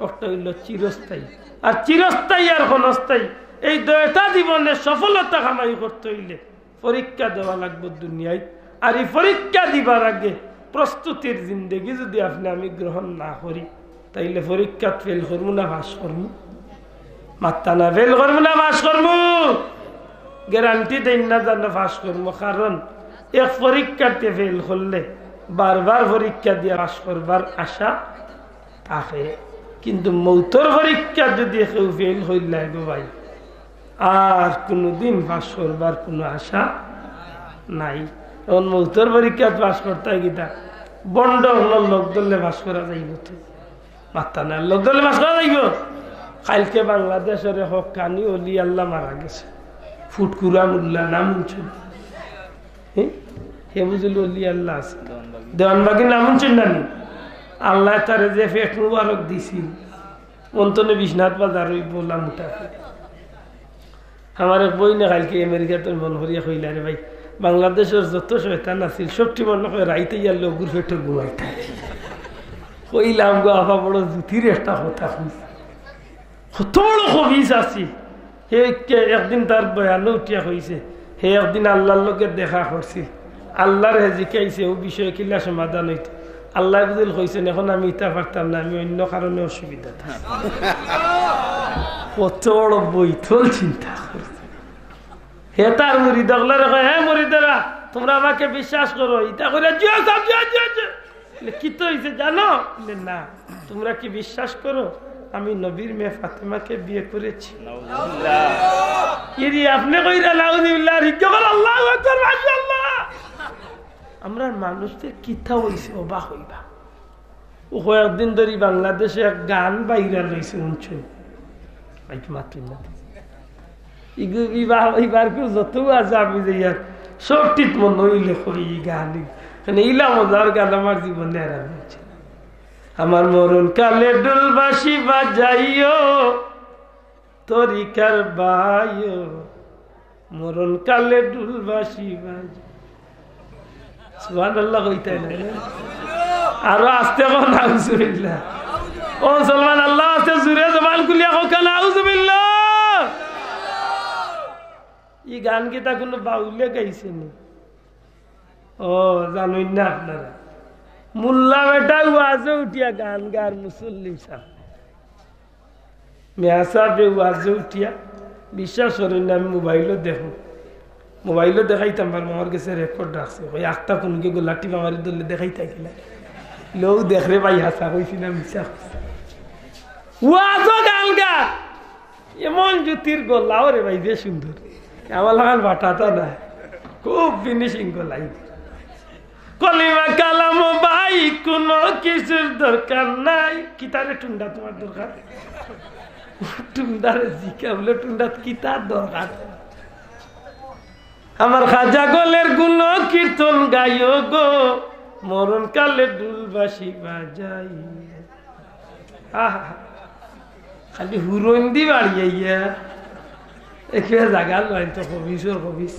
একটা অইলো চিরস্থায়ী। আর চিরস্থায়ী আর ক্ষণস্থায়ী, এই দুইটা জীবনে সফলতা কামাই করতে অইলে পরীক্ষা দেওয়া লাগবো দুনিয়াত। আর ই পরীক্ষা দিবার আগে প্রস্তুতির জিন্দেগি যুদি আপনে আমি গ্রহণ না করি, তাইলে পরীক্ষাত ফেইল করমু না পাস করমু? মাত্তা না, ফেইল করমু না পাস করমু? গ্যারান্টি দেইন না জানো পাস করমু, কারণ এক পরীক্ষাতে ফেইল করলে বারবার পরীক্ষা দিয়া পাস করবার আশা থাকে। কিন্তু মউতর পরীক্ষাত যুদি কেউ ফেইল করিলায় গো ভাই, আর কুনুদিন পাস করবার কুনু আশা নাই। এখন মউতর পরীক্ষাত পাস করতায় কিতা? ভন্ড অকলর লগ ধরলে পাস করা যাইবো তো? মাত্তা নাই, লগ ধরলে পাস করা যাইবো? কাইলকে বাংলাদেশর এক হক্কানি অলি আল্লাহ মারা গেছে। ফুটকুরা মোল্লা নাম হুনছইন? হে বুঝিল অলি আল্লাহ আছে। দেওয়ানবাগি নাম হুনছইন না নি? আল্লায় তারে যে পেট মুবারক দিছিল, অন্তনে বিশ্বনাথ বাজার অইবো লা মোটা। আমার এক বইনে কাইলকে আমেরিকাত ফোন করিয়া কইলা, "রে ভাই, বাংলাদেশর যত শয়তান আছিল, সবটি মনো কয় রাইত ইয়ার লগর পেটো ঘুমাইতা।" কইলাম, "গো আফা, বড় জুতির একটা কথা কইছ।" কত বড় খবিছ আছিল। হে কে-, একদিন তার বয়ানো উঠিয়া কইছে, হে একদিন আল্লার লগে দেখা করছিল, আল্লারে হে জিকাইছে, অউ বিষয় কিলা সমাধান অইতো। আল্লায় বুঝিল কইছইন, "এখন আমি ইতা পারতাম না, আমি অইন্য কারণে অসুবিধাত আছি।" কত বড় বৈতল চিন্তা করছে। হে তার মুরিদ অকলরে কয়, "হে মুরিদেরা, তুমরা আমাকে বিশ্বাস করো।" ইতা কইরা, "জি অয় সাব, জি অয়, জি অয়, জি অয়।" বলে, "কিতা অইছে জানো?" বলে, "না।" "তুমরা কি বিশ্বাস করো আমি নবীর মেয়ে ফাতেমাকে বিয়ে করেছি?" নাউজুবিল্লাহ। ইরি আপনে কইরা নাউজুবিল্লাহ, আর হিগে কর আল্লাহু আকবার, মাশাআল্লাহ। আমরার মানুষদের কিতা অইছে, অবাক অইবা। অউ কয়েকদিন ধরি বাংলাদেশে এক গান ভাইরাল অইছে, হুনছইন? মাইক মাতিন না। ইগু-, ইবা-, ইবার কেউ যত আছে আমি যে ইয়ার সব ঠিক মনে অইলে কই ই গান। মানে ইলা মজার গান আমার জীবনে আর আমি হুনছি না। "আমার মরণ কালে ঢুল বাঁশি বাজাইও, তরিকার বাইও, মরণ কালে ঢুল বাঁশি বাজাইও।" সুবহানাল্লাহ কইতায় না? আরো আস্তে কও, নাউজুবিল্লাহ। ও মুসলমান, আল্লাহ আস্তে জুরে জবান খুলিয়া কউক্কা, নাউজুবিল্লাহ। ই গান কিতা কুনু বাউলে গাইছে নি? ও, জানইন না আপনারা। মোল্লা বেটায় ওয়াজো উঠিয়া গান গার, মুসল্লি সাব। মিয়া সাবে ওয়াজো উঠিয়া, বিশ্বাস করইন না, আমি মোবাইলো দেখমু। মোবাইলো দেখাইতাম পারমু, আমার গেছে রেকর্ড রাখছে। কই, আখতা কুনগি গলা টিপা মারি ধরলে দেখাইতা কিলা? লউ দেখ রে ভাই, হাছা কইছি না মিছা কইছি? ওয়াজো গান গা, এমন জুতির গলা, ওরে ভাই, যে সুন্দর। আমার লাখান বাটাতা না, খুব ফিনিশিং গলা। কলিমা কালাম ভাই, কুনু কিছুর দরকার নাই। কিতারে টুন্ডা তুমার দরকার? টুন্ডারে জিকা বলে, "টুন্ডা, কিতার দরকার?" "আমার খাজা অকলর গুণ কীর্তন গাইও গো, মরণ কালে ঢুল বাঁশি বাজাই।" আহা, খালি হুরইন দি বাড়ি আইয়া। একে জাগা লয় তো খবিছর খবিছ।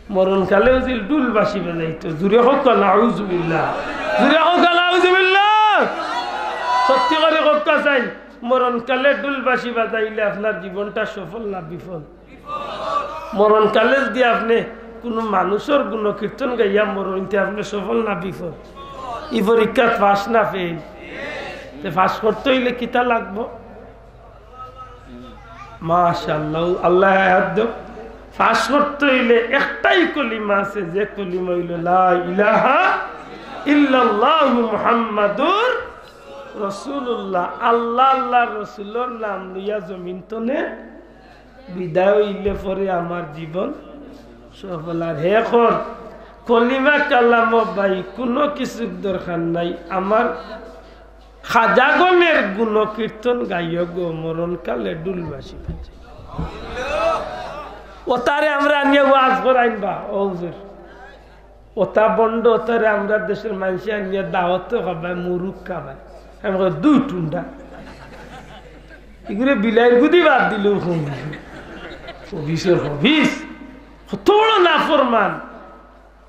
মরণকালে উজিল ঢুল বাঁশি বাজাইতো। জুরে কউক্কা নাউজুবিল্লাহ। জুরে কউক্কা নাউজুবিল্লাহ। সত্যি করি কউক্কা চাইন, মরণকালে ঢুল বাঁশি বাজাইলে আপনার জীবনটা সফল না বিফল? মরণকালে যদি আপনে কুনু মানুষর গুণকীর্তন গাইয়া মরইন তে আপনে সফল না বিফল? ই পরীক্ষাত পাস না ফেইল? তে পাস করতে অইলে কিতা লাগবো? মাশাআল্লাহ, আল্লায় হায়াত দেউক। পাস করতে অইলে একটাই কলিমা আছে, যে কলিমা অইলো লা ইলাহা ইল্লাল্লাহু মুহাম্মাদুর রাসূলুল্লাহ। আল্লাহ, আল্লাহর রসুলর নাম লইয়া জমিন তনে বিদায় অইলে পরে আমার জীবন সফল। আর হে কর, কলিমা কালাম ভাই, কুনু কিছুর দরকার নাই। আমার খাজাগণের গুণকীর্তন গাইও গো, মরণকালে ঢুল বাঁশি বাজাই। অতারে আমরা আনিয়া ওয়াজ করাইন বা, ও হুজুর। অতা বন্ড, অতারে আমরার দেশর মানষে আনিয়া দাওয়াতো খাবায়, মুরুগ খাবায়। আমি কই, "দুই টুন্ডা।" ইগুরে বিলাইর গুদি বাদ দিলেও কম। খবিছর খবিছ। কত বড় নাফরমান।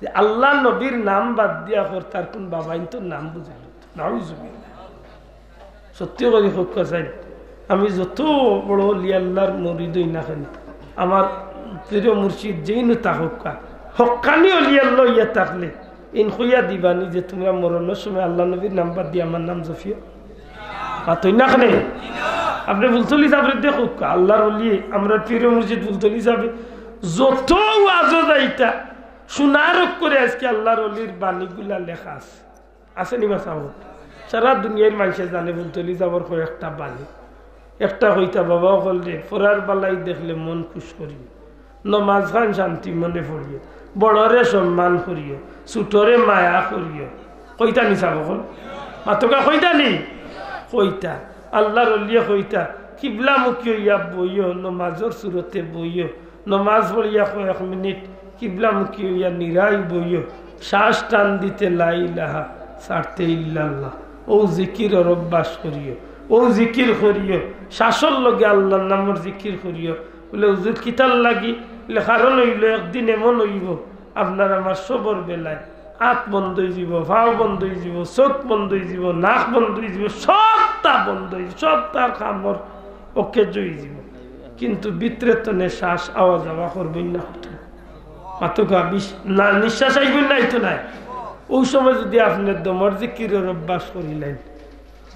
যে আল্লার নবীর নাম বাদ দিয়া করতার কুন বাবাইন্তর নাম বুঝিল? নাউজুবিল্লাহ। সত্যি করি কউক্কা চাইন, আমি যত বড় অলি আল্লার মুরিদ অই না কেনে, আমার পীর মুর্শিদ যেইন থাকউক্কা, হক্কানি অলি আল্লা অইয়া থাকলে, ইন কইয়া দিবানি যে তুমরা মরণর সময় আল্লার নবীর নাম বাদ দিয়া আমার নাম জপিও। মাতইন না কেনে? আপনে ফুলতলি সাবরে দেখউক্কা, আল্লার অলি, আমরার পীর মুর্শিদ ফুলতলি সাবে যত ওয়াজো যাইতা, সোনার অক্ষরে আইজকে আল্লার অলির বাণীগুলা লেখা আছে। আছে নি বা সাব? সারা দুনিয়ার মানষে জানে ফুলতলি সাবর কয়েকটা বাণী। একটা কইতা, "বাবা অকলরে, পরার বালাই দেখলে মন খুশ করিও, নমাজ খান শান্তি মনে পড়িও, বড়রে সম্মান করিও, ছুটরে মায়া করিও।" কইতা নি সাব অকল? মাতউক্কা, কইতা নি? কইতা। আল্লার অলিয়ে কইতা, "কিবলামুখী অইয়া বইও, নমাজর সুরতে বইও, নমাজ পড়িয়া কয়েক মিনিট কিবলামুখী অইয়া নিরাই বইও, শ্বাস টান দিতে লা ইলাহা, ছাড়তে ইল্লাল্লাহ। অউ জিকিরর অভ্যাস করিও, অউ জিকির করিও, শ্বাসর লগে আল্লাহর নামর জিকির করিও। বলে, "হুজুর, কিতার লাগি?" বলে, "কারণ অইলো, একদিন এমন অইবো, আপনার আমার সবর বেলায় আত বন্ধ অইযিবো, পাও বন্ধ অইযিবো, চউখ বন্ধ অইযিবো, নাক বন্ধ অইযিবো, সবতা বন্ধ অইযিবো, সবতার কামর অকেজ অইযিবো।" কিন্তু ভিতরে তনে শ্বাস আওয়া যাওয়া করবো না, হতো না। মাতকা বিশ-, না, নিঃশ্বাস আইবো না, আইতো নায়। অউ সময় যুদি আপনে দমর জিকিরর অভ্যাস করিলাইন,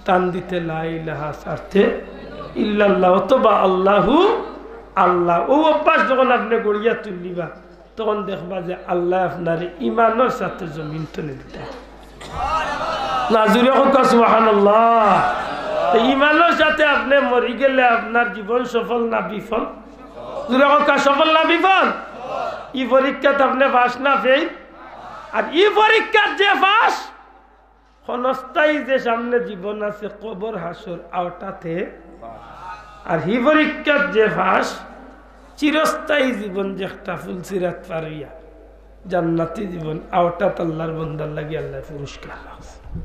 টান দিতে লা ইলাহা, ছাড়তে ইল্লাল্লাহ অথবা আল্লাহু আল্লাহ। অউ অভ্যাস যখন আপনে গড়িয়া তুলিবা, তখন দেখবা যে আল্লায় আপনারে ইমানর সাথে জমিন তনে দিতা। না, জুরে কউক্কা সুবহানাল্লাহ। তে ইমানর সাথে আপনে মরি গেলে আপনার জীবন সফল না বিফল? জুরে কউক্কা, সফল না বিফল? ই পরীক্ষাত আপনে পাস না ফেইল? আর ই পরীক্ষাত যে পাস, ক্ষণস্থায়ী যে সামনে জীবন আছে কবর হাশর অটাতে, আর হি পরীক্ষাত যে পাস, চিরস্থায়ী জীবন যেটা ফুলসিরাত পার অইয়া জান্নাতি জীবন, অটাত আল্লাহর বন্দার লাগি আল্লায় পুরস্কার রাখছে।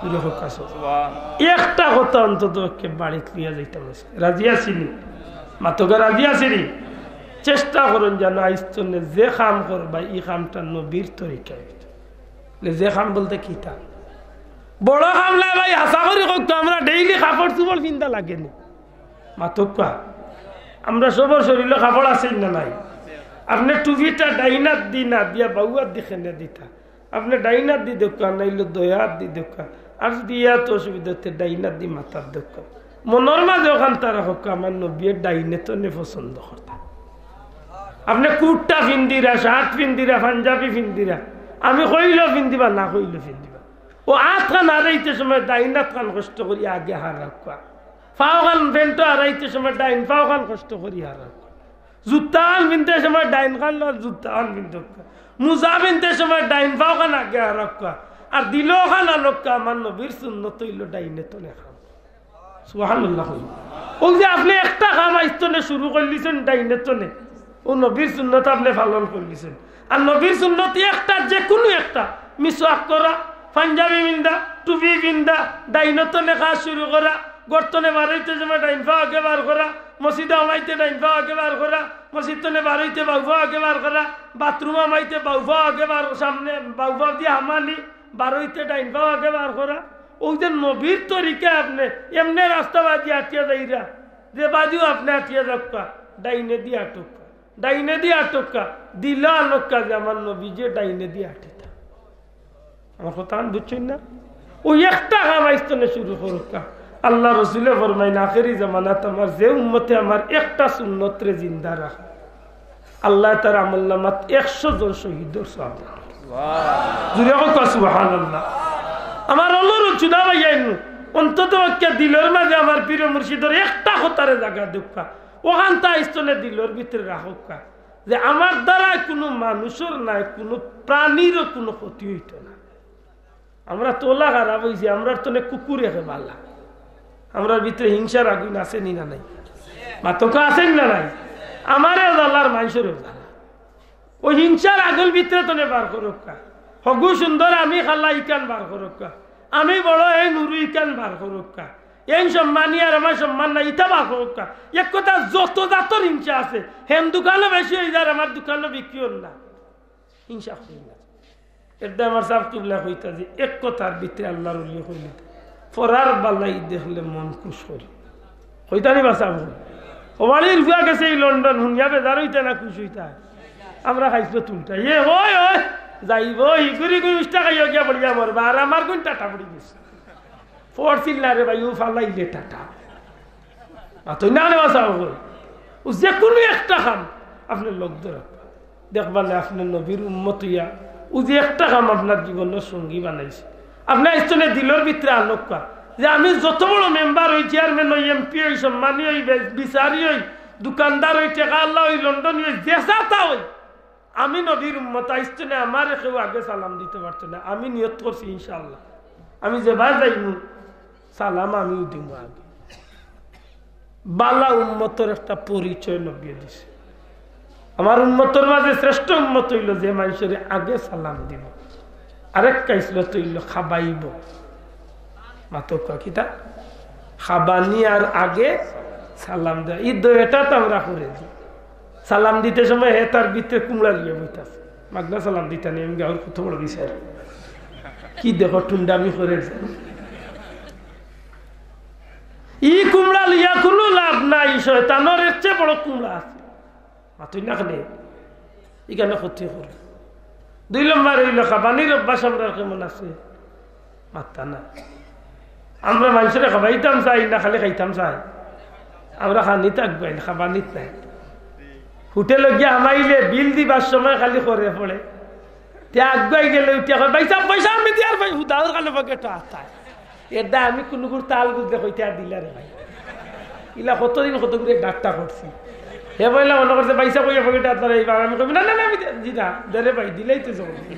জুরে কউক্কা সুবহান। একটা কথা অন্তত পক্ষে বাড়িত লইয়া যাইতাম আজকে। রাজি আছইন নি? মাতকা, রাজি আছইন নি? চেষ্টা করইন যেন আইজ তনে যে কাম করবা, ই কামটা নবীর তরিকায় অইতো। বলে, "যে কাম বলতে কিতা?" বড় কাম নায় ভাই, হাছা করি কউক্কা, আমরা ডেইলি কাপড় চুপড় পিন্দা লাগে নি? মাতকা। আমরা সবর শরীলো কাপড় আছে না নাই? আপনে টুপিটা ডাইন আত দি না দিয়া বাউ আত দি কেনে দিতা? আপনে ডাইন আত দি দেউক্কা, নাইলে দয়া আত দি দেউক্কা। আর যুদি ইয়াত অসুবিধা অয়, তে ডাইন আত দি মাথাত দেউক্কা। মনর মাঝে অখান তারা কউক্কা, আমার নবীয়ে ডাইনে তনে পছন্দ করতা। আপনে কুর্তা পিন্দিরা, শার্ট পিন্দিরা, পাঞ্জাবি পিন্দিরা, আমি কইলেও পিন্দিবা, না কইলেও পিন্দিবা। অউ আতখান হারাইতে সময় ডাইন আতখান কষ্ট করি আগে হারাউক্কা। পাওখান, প্যান্ট হারাইতে সময় ডাইন পাওখান কষ্ট করি হারাউক্কা। জুতাখান পিনতে সময় ডাইন কান লইয়া জুতাখান পিন্দউক্কা। মুজা পিনতে সময় ডাইন পাওখান আগে হারাউক্কা। আর দিলো খান আনউক্কা, আমার নবীর সুন্নত অইলো ডাইনে তনে কাম। সুবহানাল্লাহ। অউ যে আপনে একটা কাম আইজ তনে শুরু করিলিছইন ডাইনে তনে, অউ নবীর সুন্নত আপনে পালন করিলিছইন। আর নবীর সুন্নত একটা, যেকুনু একটা, মিসওয়াক করা, পাঞ্জাবি পিন্দা, টুপি পিন্দা, ডাইন তনে কাজ শুরু করা, ঘর তনে বারইতে সময় ডাইন পাও আগে বার করা, মসজিদো হামাইতে ডাইন পাও আগে বার করা, মসজিদ তনে বারইতে বাউ পাও আগে বার করা, বাথরুমো হামাইতে বাউ পাও আগে বার, সামনে বাউ পাও দি হামানি, বারইতে ডাইন পাও আগে বার করা। অউ যে নবীর তরিকায় আপনে এমনে রাস্তা বাদি আটিয়া যাইরা, যে বাদিও আপনে আটিয়া যাউক্কা, ডাইনে দি আটউক্কা, ডাইনে দি আটউক্কা, দিলো আনউক্কা যে আমার নবী যে ডাইনে দি আটিতা। আমার কথাখান বুঝছইন না? অউ একটা কাম আইজ তনে শুরু করউক্কা। আল্লার রসুলে ফরমাইন, আখেরি জামানাত আমার যে উম্মতে আমার একটা সুন্নতরে জিন্দা রাখে, আল্লায় তার আমলনামাত একশো জন শহীদর সওয়াব দেইন। জুরে কউক্কা সুবহানাল্লাহ। আমার অনুরোধ, জুদা ভাইয়াইন, অন্তত পক্ষে দিলর মাঝে আমার পীর মুর্শিদর একটা কথারে জাগা দেউক্কা। অখানতা আইজ তনে দিলর ভিতরে রাখউক্কা যে আমার দ্বারায় কুনু মানুষর নায়, কুনু প্রাণীরও কুনু ক্ষতি অইতো না। আমরা তো অলা খারাপ অইছি, আমরার তনে কুকুরে কে বালা। আমরার ভিতরে হিংসার আগুন আছে নি না নাই? মাতকা, আছে নি না নাই? আমারেও জ্বালার, মানষরেও জ্বালা। অউ হিংসার আগুন ভিতরে তনে বার করউক্কা। হগু সুন্দর, আমি কালা, ইখান বার করউক্কা। আমি বড়, এইন হুরু, ইখান বার করউক্কা। এইন সম্মানী আর আমার সম্মান নাই, ইতা বার করউক্কা। এক কথা, যত জাতর হিংসা আছে, হেন দোকানো বেশি অই যার, আমার দোকানো বিক্রি অর না। হিংসা করি না। এরদায় আমার সাব কিবলা কইতা যে এক কথার ভিতরে আল্লার ওলি কইলে, "পরার বালাই দেখলে মন খুশ করি।" কইতা নি বা সাব? ও বাড়ির ফুয়া গেছে ই লন্ডন, হুনিয়া বেজার অইতা না খুশ অইতা? আমরা খাইছলত উল্টা। ইয়ে, ওই, ওই, যাইবো, হিগুরি গুই উষ্টা খাইয়া গিয়া পড়িয়া মরবা, আর আমার গুন টাটা পড়ি গেছে। পড়ছিল না রে ভাই, অউ ফালাইলে টাটা। মাতইন না রে বা সাব। অউ যেকুনু একটা কাম আপনে লগ ধরউক্কা। দেখবা নে, আপনে নবীর উম্মত অইয়া অউ যে একটা কাম আপনার জীবনর সঙ্গী বানাইছে। আপনে আইজ তনে দিলর ভিতরে আনউক্কা যে আমি যত বড় মেম্বার অই, চেয়ারম্যান অই, এমপি অই, সম্মানী অই, বে-, বিচারি অই, দোকানদার অই, টেকাআলা অই, লন্ডনী অই, যে জাতা অই, আমি নবীর উম্মত, আইজ তনে আমারে কেউ আগে সালাম দিতো পারতো না। আমি নিয়ত করছি ইনশাআল্লাহ, আমি যেবায় যাইমু, সালাম আমিউ দিমু আগে। বালা উম্মতর একটা পরিচয় নবীয়ে দিছে। আমার উম্মতর মাঝে শ্রেষ্ঠ উম্মত অইলো যে মানষরে আগে সালাম দিবো। আরেক খাইছলত অইলো খাবাইবো। মাতউক্কা কিতা? খাবানি আর আগে সালাম দেওয়া। ই দুইটা তো আমরা করি। সালাম দিতে সময় হে তার ভিতরে কুমড়া লইয়া বইতাছে। মাগনা সালাম দিতা নি, আমি গাউর কত বড় বিচার। কি দেখো টুন্ডামি করে। ই কুমড়া লইয়া কুনু লাভ নাই, শয়তানর এর চেয়ে বড় কুমড়া আছে। মাতইন না কেনে? ইখানে ক্ষতি করে। দুই নম্বর অইলো খাবানির অভ্যাস আমরার কেমন আছে? মাততা না। আমরা মানষরে খাবাইতাম চাই না খালি খাইতাম চাই? আমরা খানিত আগুয়াইন, খাবানিত নাই। হোটেলো গিয়া হামাইলে বিল দিবার সময় খালি করে পড়ে। তে আগুয়াই গেলে উঠিয়া কয়, "ভাইসাব, পয়সা আমি দিয়ার ভাই।" হুদাউর খালি পকেটো আতায়। এর দায় আমি কুনুগুর তাল বুঝলে কইতে আর দিলা রে ভাই। ইলা কতদিন কতগুরে ডাক্তার করছি। হে বইলা মনে করছে, "ভাইসাব কইয়া পকেটো আতায় এইবার।" আমি কই, "না, না, না, আমি দে-, জি না, দে রে ভাই, দিলেই তো জমা।"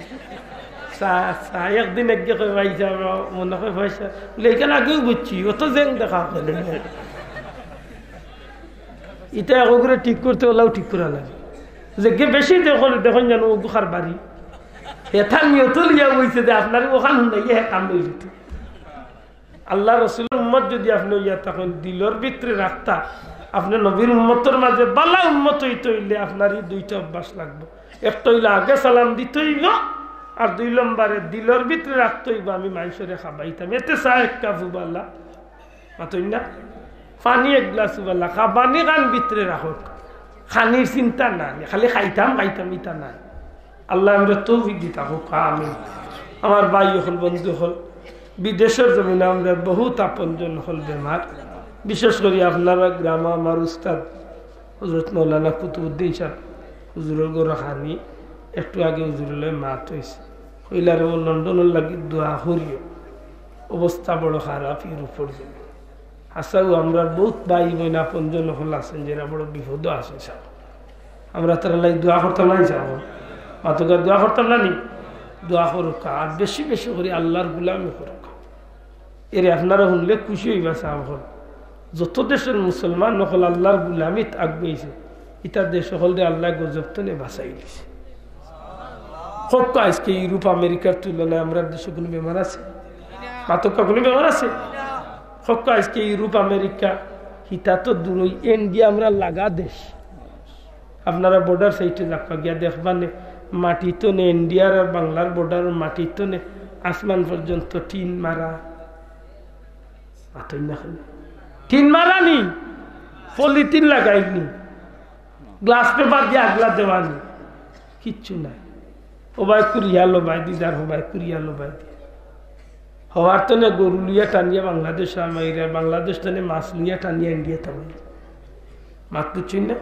সা-, সা-, একদিন একগে কই, "ভাইসাব, মনে কয় পয়সা।" বলে, "ইখান আগেও বুঝছি, অত জেং দেখা করে।" ইটা একগুরে ঠিক করতে অলাউ ঠিক করা লাগে। যেগে বেশি দেখইন, দেখইন যেন অগু কারবারি। এতা নিয়ত লইয়া বইছে যে আপনারে অখান হুনাইয়া হে কাম অইযিতো। আল্লার রসুলর উম্মত যুদি আপনে অইয়া থাকইন, দিলর ভিতরে রাখতা, আপনে নবীর উম্মতর মাঝে ভালা উম্মত অইতে অইলে আপনার ই দুইটা অভ্যাস লাগবো। একটা অইলো আগে সালাম দিতে অইবো, আর দুই নম্বরে দিলর ভিতরে রাখতে অইবো আমি মানষরে খাবাইতাম। এতে চা এক কাপ উবালা, মাতইন না? পানি এক গ্লাস উবালা, খাবানি খান ভিতরে রাখউক। খানির চিন্তা নাই, খালি খাইতাম, খাইতাম ইতা নাই। আল্লায় আমরারে তৌফিক দিতা হউক, আমিন। আমার ভাই অকল, বন্ধু অকল, বিদেশর জমিনো আমরার বহুত আপনজন অকল বেমার। বিশেষ করি আপনারার গ্রামো আমার উস্তাদ হযরত মাওলানা কুতুবউদ্দিন সাব হুজুরর ঘরো খানি, একটু আগে হুজুরর লগে মাত অইছে। কইলা রে, ও লন্ডনর লাগি দোয়া করিও, অবস্থা বড় খারাপ ইউরোপর জন্য। হাছাউ আমরার বহুত ভাই বইন আপনজন অকল আছইন যেরা বড় বিপদো আছইন সাব। আমরা তারার লাগি দোয়া করতাম না নি সাব? মাতউক্কা, দোয়া করতাম না নি? দোয়া করউক্কা, আর বেশি বেশি করি আল্লার গুলামি করউক্কা। এরে আপনারা হুনলে খুশি অইবা সাব অকল। যত দেশর মুসলমান অকল আল্লার গুলামিত আগুয়াইছে, ইতা দেশ অকলরে আল্লায় গজব তনে বাচাই দিছে। কউক্কা আইজকে ইউরোপ আমেরিকার তুলনায় আমরার দেশো কুনু বেমার আছে? মাতউক্কা, কুনু বেমার আছে? কউক্কা আইজকে ইউরোপ আমেরিকা, হিতা তো দূরই, ইন্ডিয়া আমরার লাগা দেশ। আপনারা বর্ডার সাইডে যাউক্কা গিয়া দেখবা নে, মাটি তনে ইন্ডিয়ার আর বাংলার বর্ডারর মাটি তনে আসমান পর্যন্ত টিন মারা। মাতইন না কেনে? টিন মারা নি, পলিথিন লাগাইল নি, গ্লাস পেপার দিয়া আগলা দেওয়া নি, কিচ্ছু নাই। ও ভাই কুরিয়া লো ভাই দিদার, ও ভাই কুরিয়া লো ভাই দি। হওয়ার তনে গরু লইয়া টানিয়া বাংলাদেশ আনাইরা, বাংলাদেশ তনে মাছ লইয়া টানিয়া ইন্ডিয়া তামাই। মাত বুঝছইন না?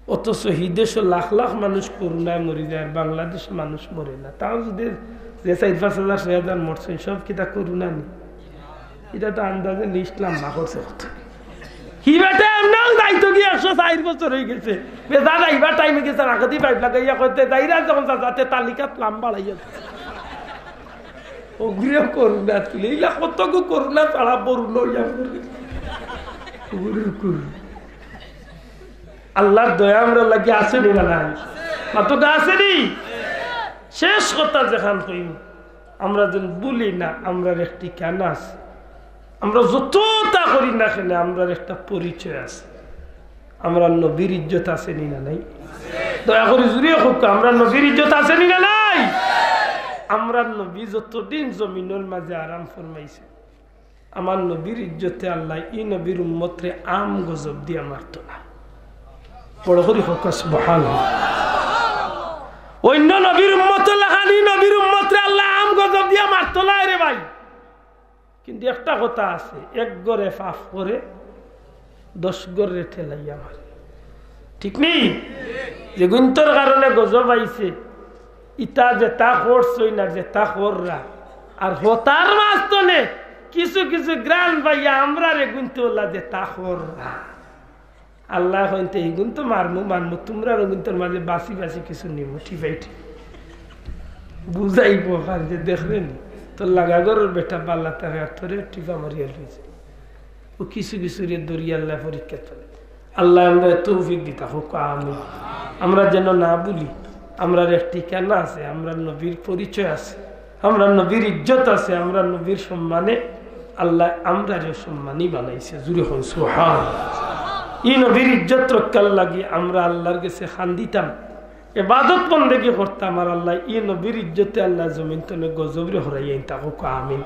অথচ হি দেশো লাখ লাখ মানুষ করোনায় মরি যায়, আর বাংলাদেশো মানুষ মরে না। তাও যদি যে চাইর পাঁচ হাজার, ছয় হাজার মরছইন, সব কিতা করোনা নি? ইটা তো আন্দাজে লিস্ট লাম্বা করছে কত। হি বেটা এমনেও যাইতো গিয়া একশো চাইর বছর অইগেছে। বেজান আইবার টাইম অইগেছে, রাখা দি পাইপ লাগাইয়া কইতে যাইরা যখন যা-, যাতে তালিকাত লাম্বা লাইয়া। অগুরে করোনা তুলে, ইলা কতগু করোনা ছাড়া বরুণ অইয়া পড়ে। অগুরে করোনা। আল্লার দয়া আমরার লাগি আছে নি না নাই? মাতউক্কা আছে নি? শেষ কথা যেখান কইমু, আমরা যেন ভুলি না, আমরার এক ঠিকানা আছে। আমরা যততা করি না কেনে, আমরার একটা পরিচয় আছে। আমরার নবীর ইজ্জত আছে নি না নাই? দয়া করি জুরে কউক্কা, আমরার নবীর ইজ্জত আছে নি না নাই? আমরার নবী যতদিন জমিনর মাঝে আরাম ফরমাইছে, আমার নবীর ইজ্জতে আল্লায় ই নবীর উম্মতরে আম গজব দিয়া মারতো না। বড় করি কউক্কা সুবহানাল্লাহ। অইন্য নবীর উম্মতর লাখান ই নবীর উম্মতরে আল্লায় আম গজব দিয়া মারতো না রে ভাই। কিন্তু একটা কথা আছে, এক ঘরে পাপ করে, দশ ঘররে ঠেলাইয়া মারে। ঠিক নি? যেগুইন্তর কারণে গজব আইছে, ইতা যেতা করছইন আর যেতা কররা, আর হতার মাঝ তনে কিছু কিছু গ্রান পাইয়া আমরার এগুইন্তে অলা যেতা কররা। আল্লায় কইন তে ইগুইন তো মারমু, মারমু, তুমরার অগুইন্তর মাঝে বাছি বাছি কিছু নিমু, ঠিক আছে? বুঝাইবো কার যে দেখরে নি, তোর লাগা ঘরর বেটা বালা তারে আর তোরে টিপা মারিয়া লইছে। ও কিছু কিছু রে ধরিয়া আল্লায় পরীক্ষা করে। আল্লাহ আমরা তৌফিক দিতা হোক, আমিন। আমরা যেন না ভুলি, আমরার এক ঠিকানা আছে, আমরার নবীর পরিচয় আছে, আমরার নবীর ইজ্জত আছে, আমরার নবীর সম্মানে আল্লাহ আমরারে সম্মানী বানাইছে। জুরে কইন সুবহান। ই নবীর ইজ্জত রক্ষার লাগি আমরা আল্লাহর গেছে কান্দিতাম, ইবাদত বন্দেগি করতাম, আর আল্লাহ ই নবীর ইজ্জতে আল্লাহ জমিন তনে গজবরে হরাই আইন থাকুক, আমিন।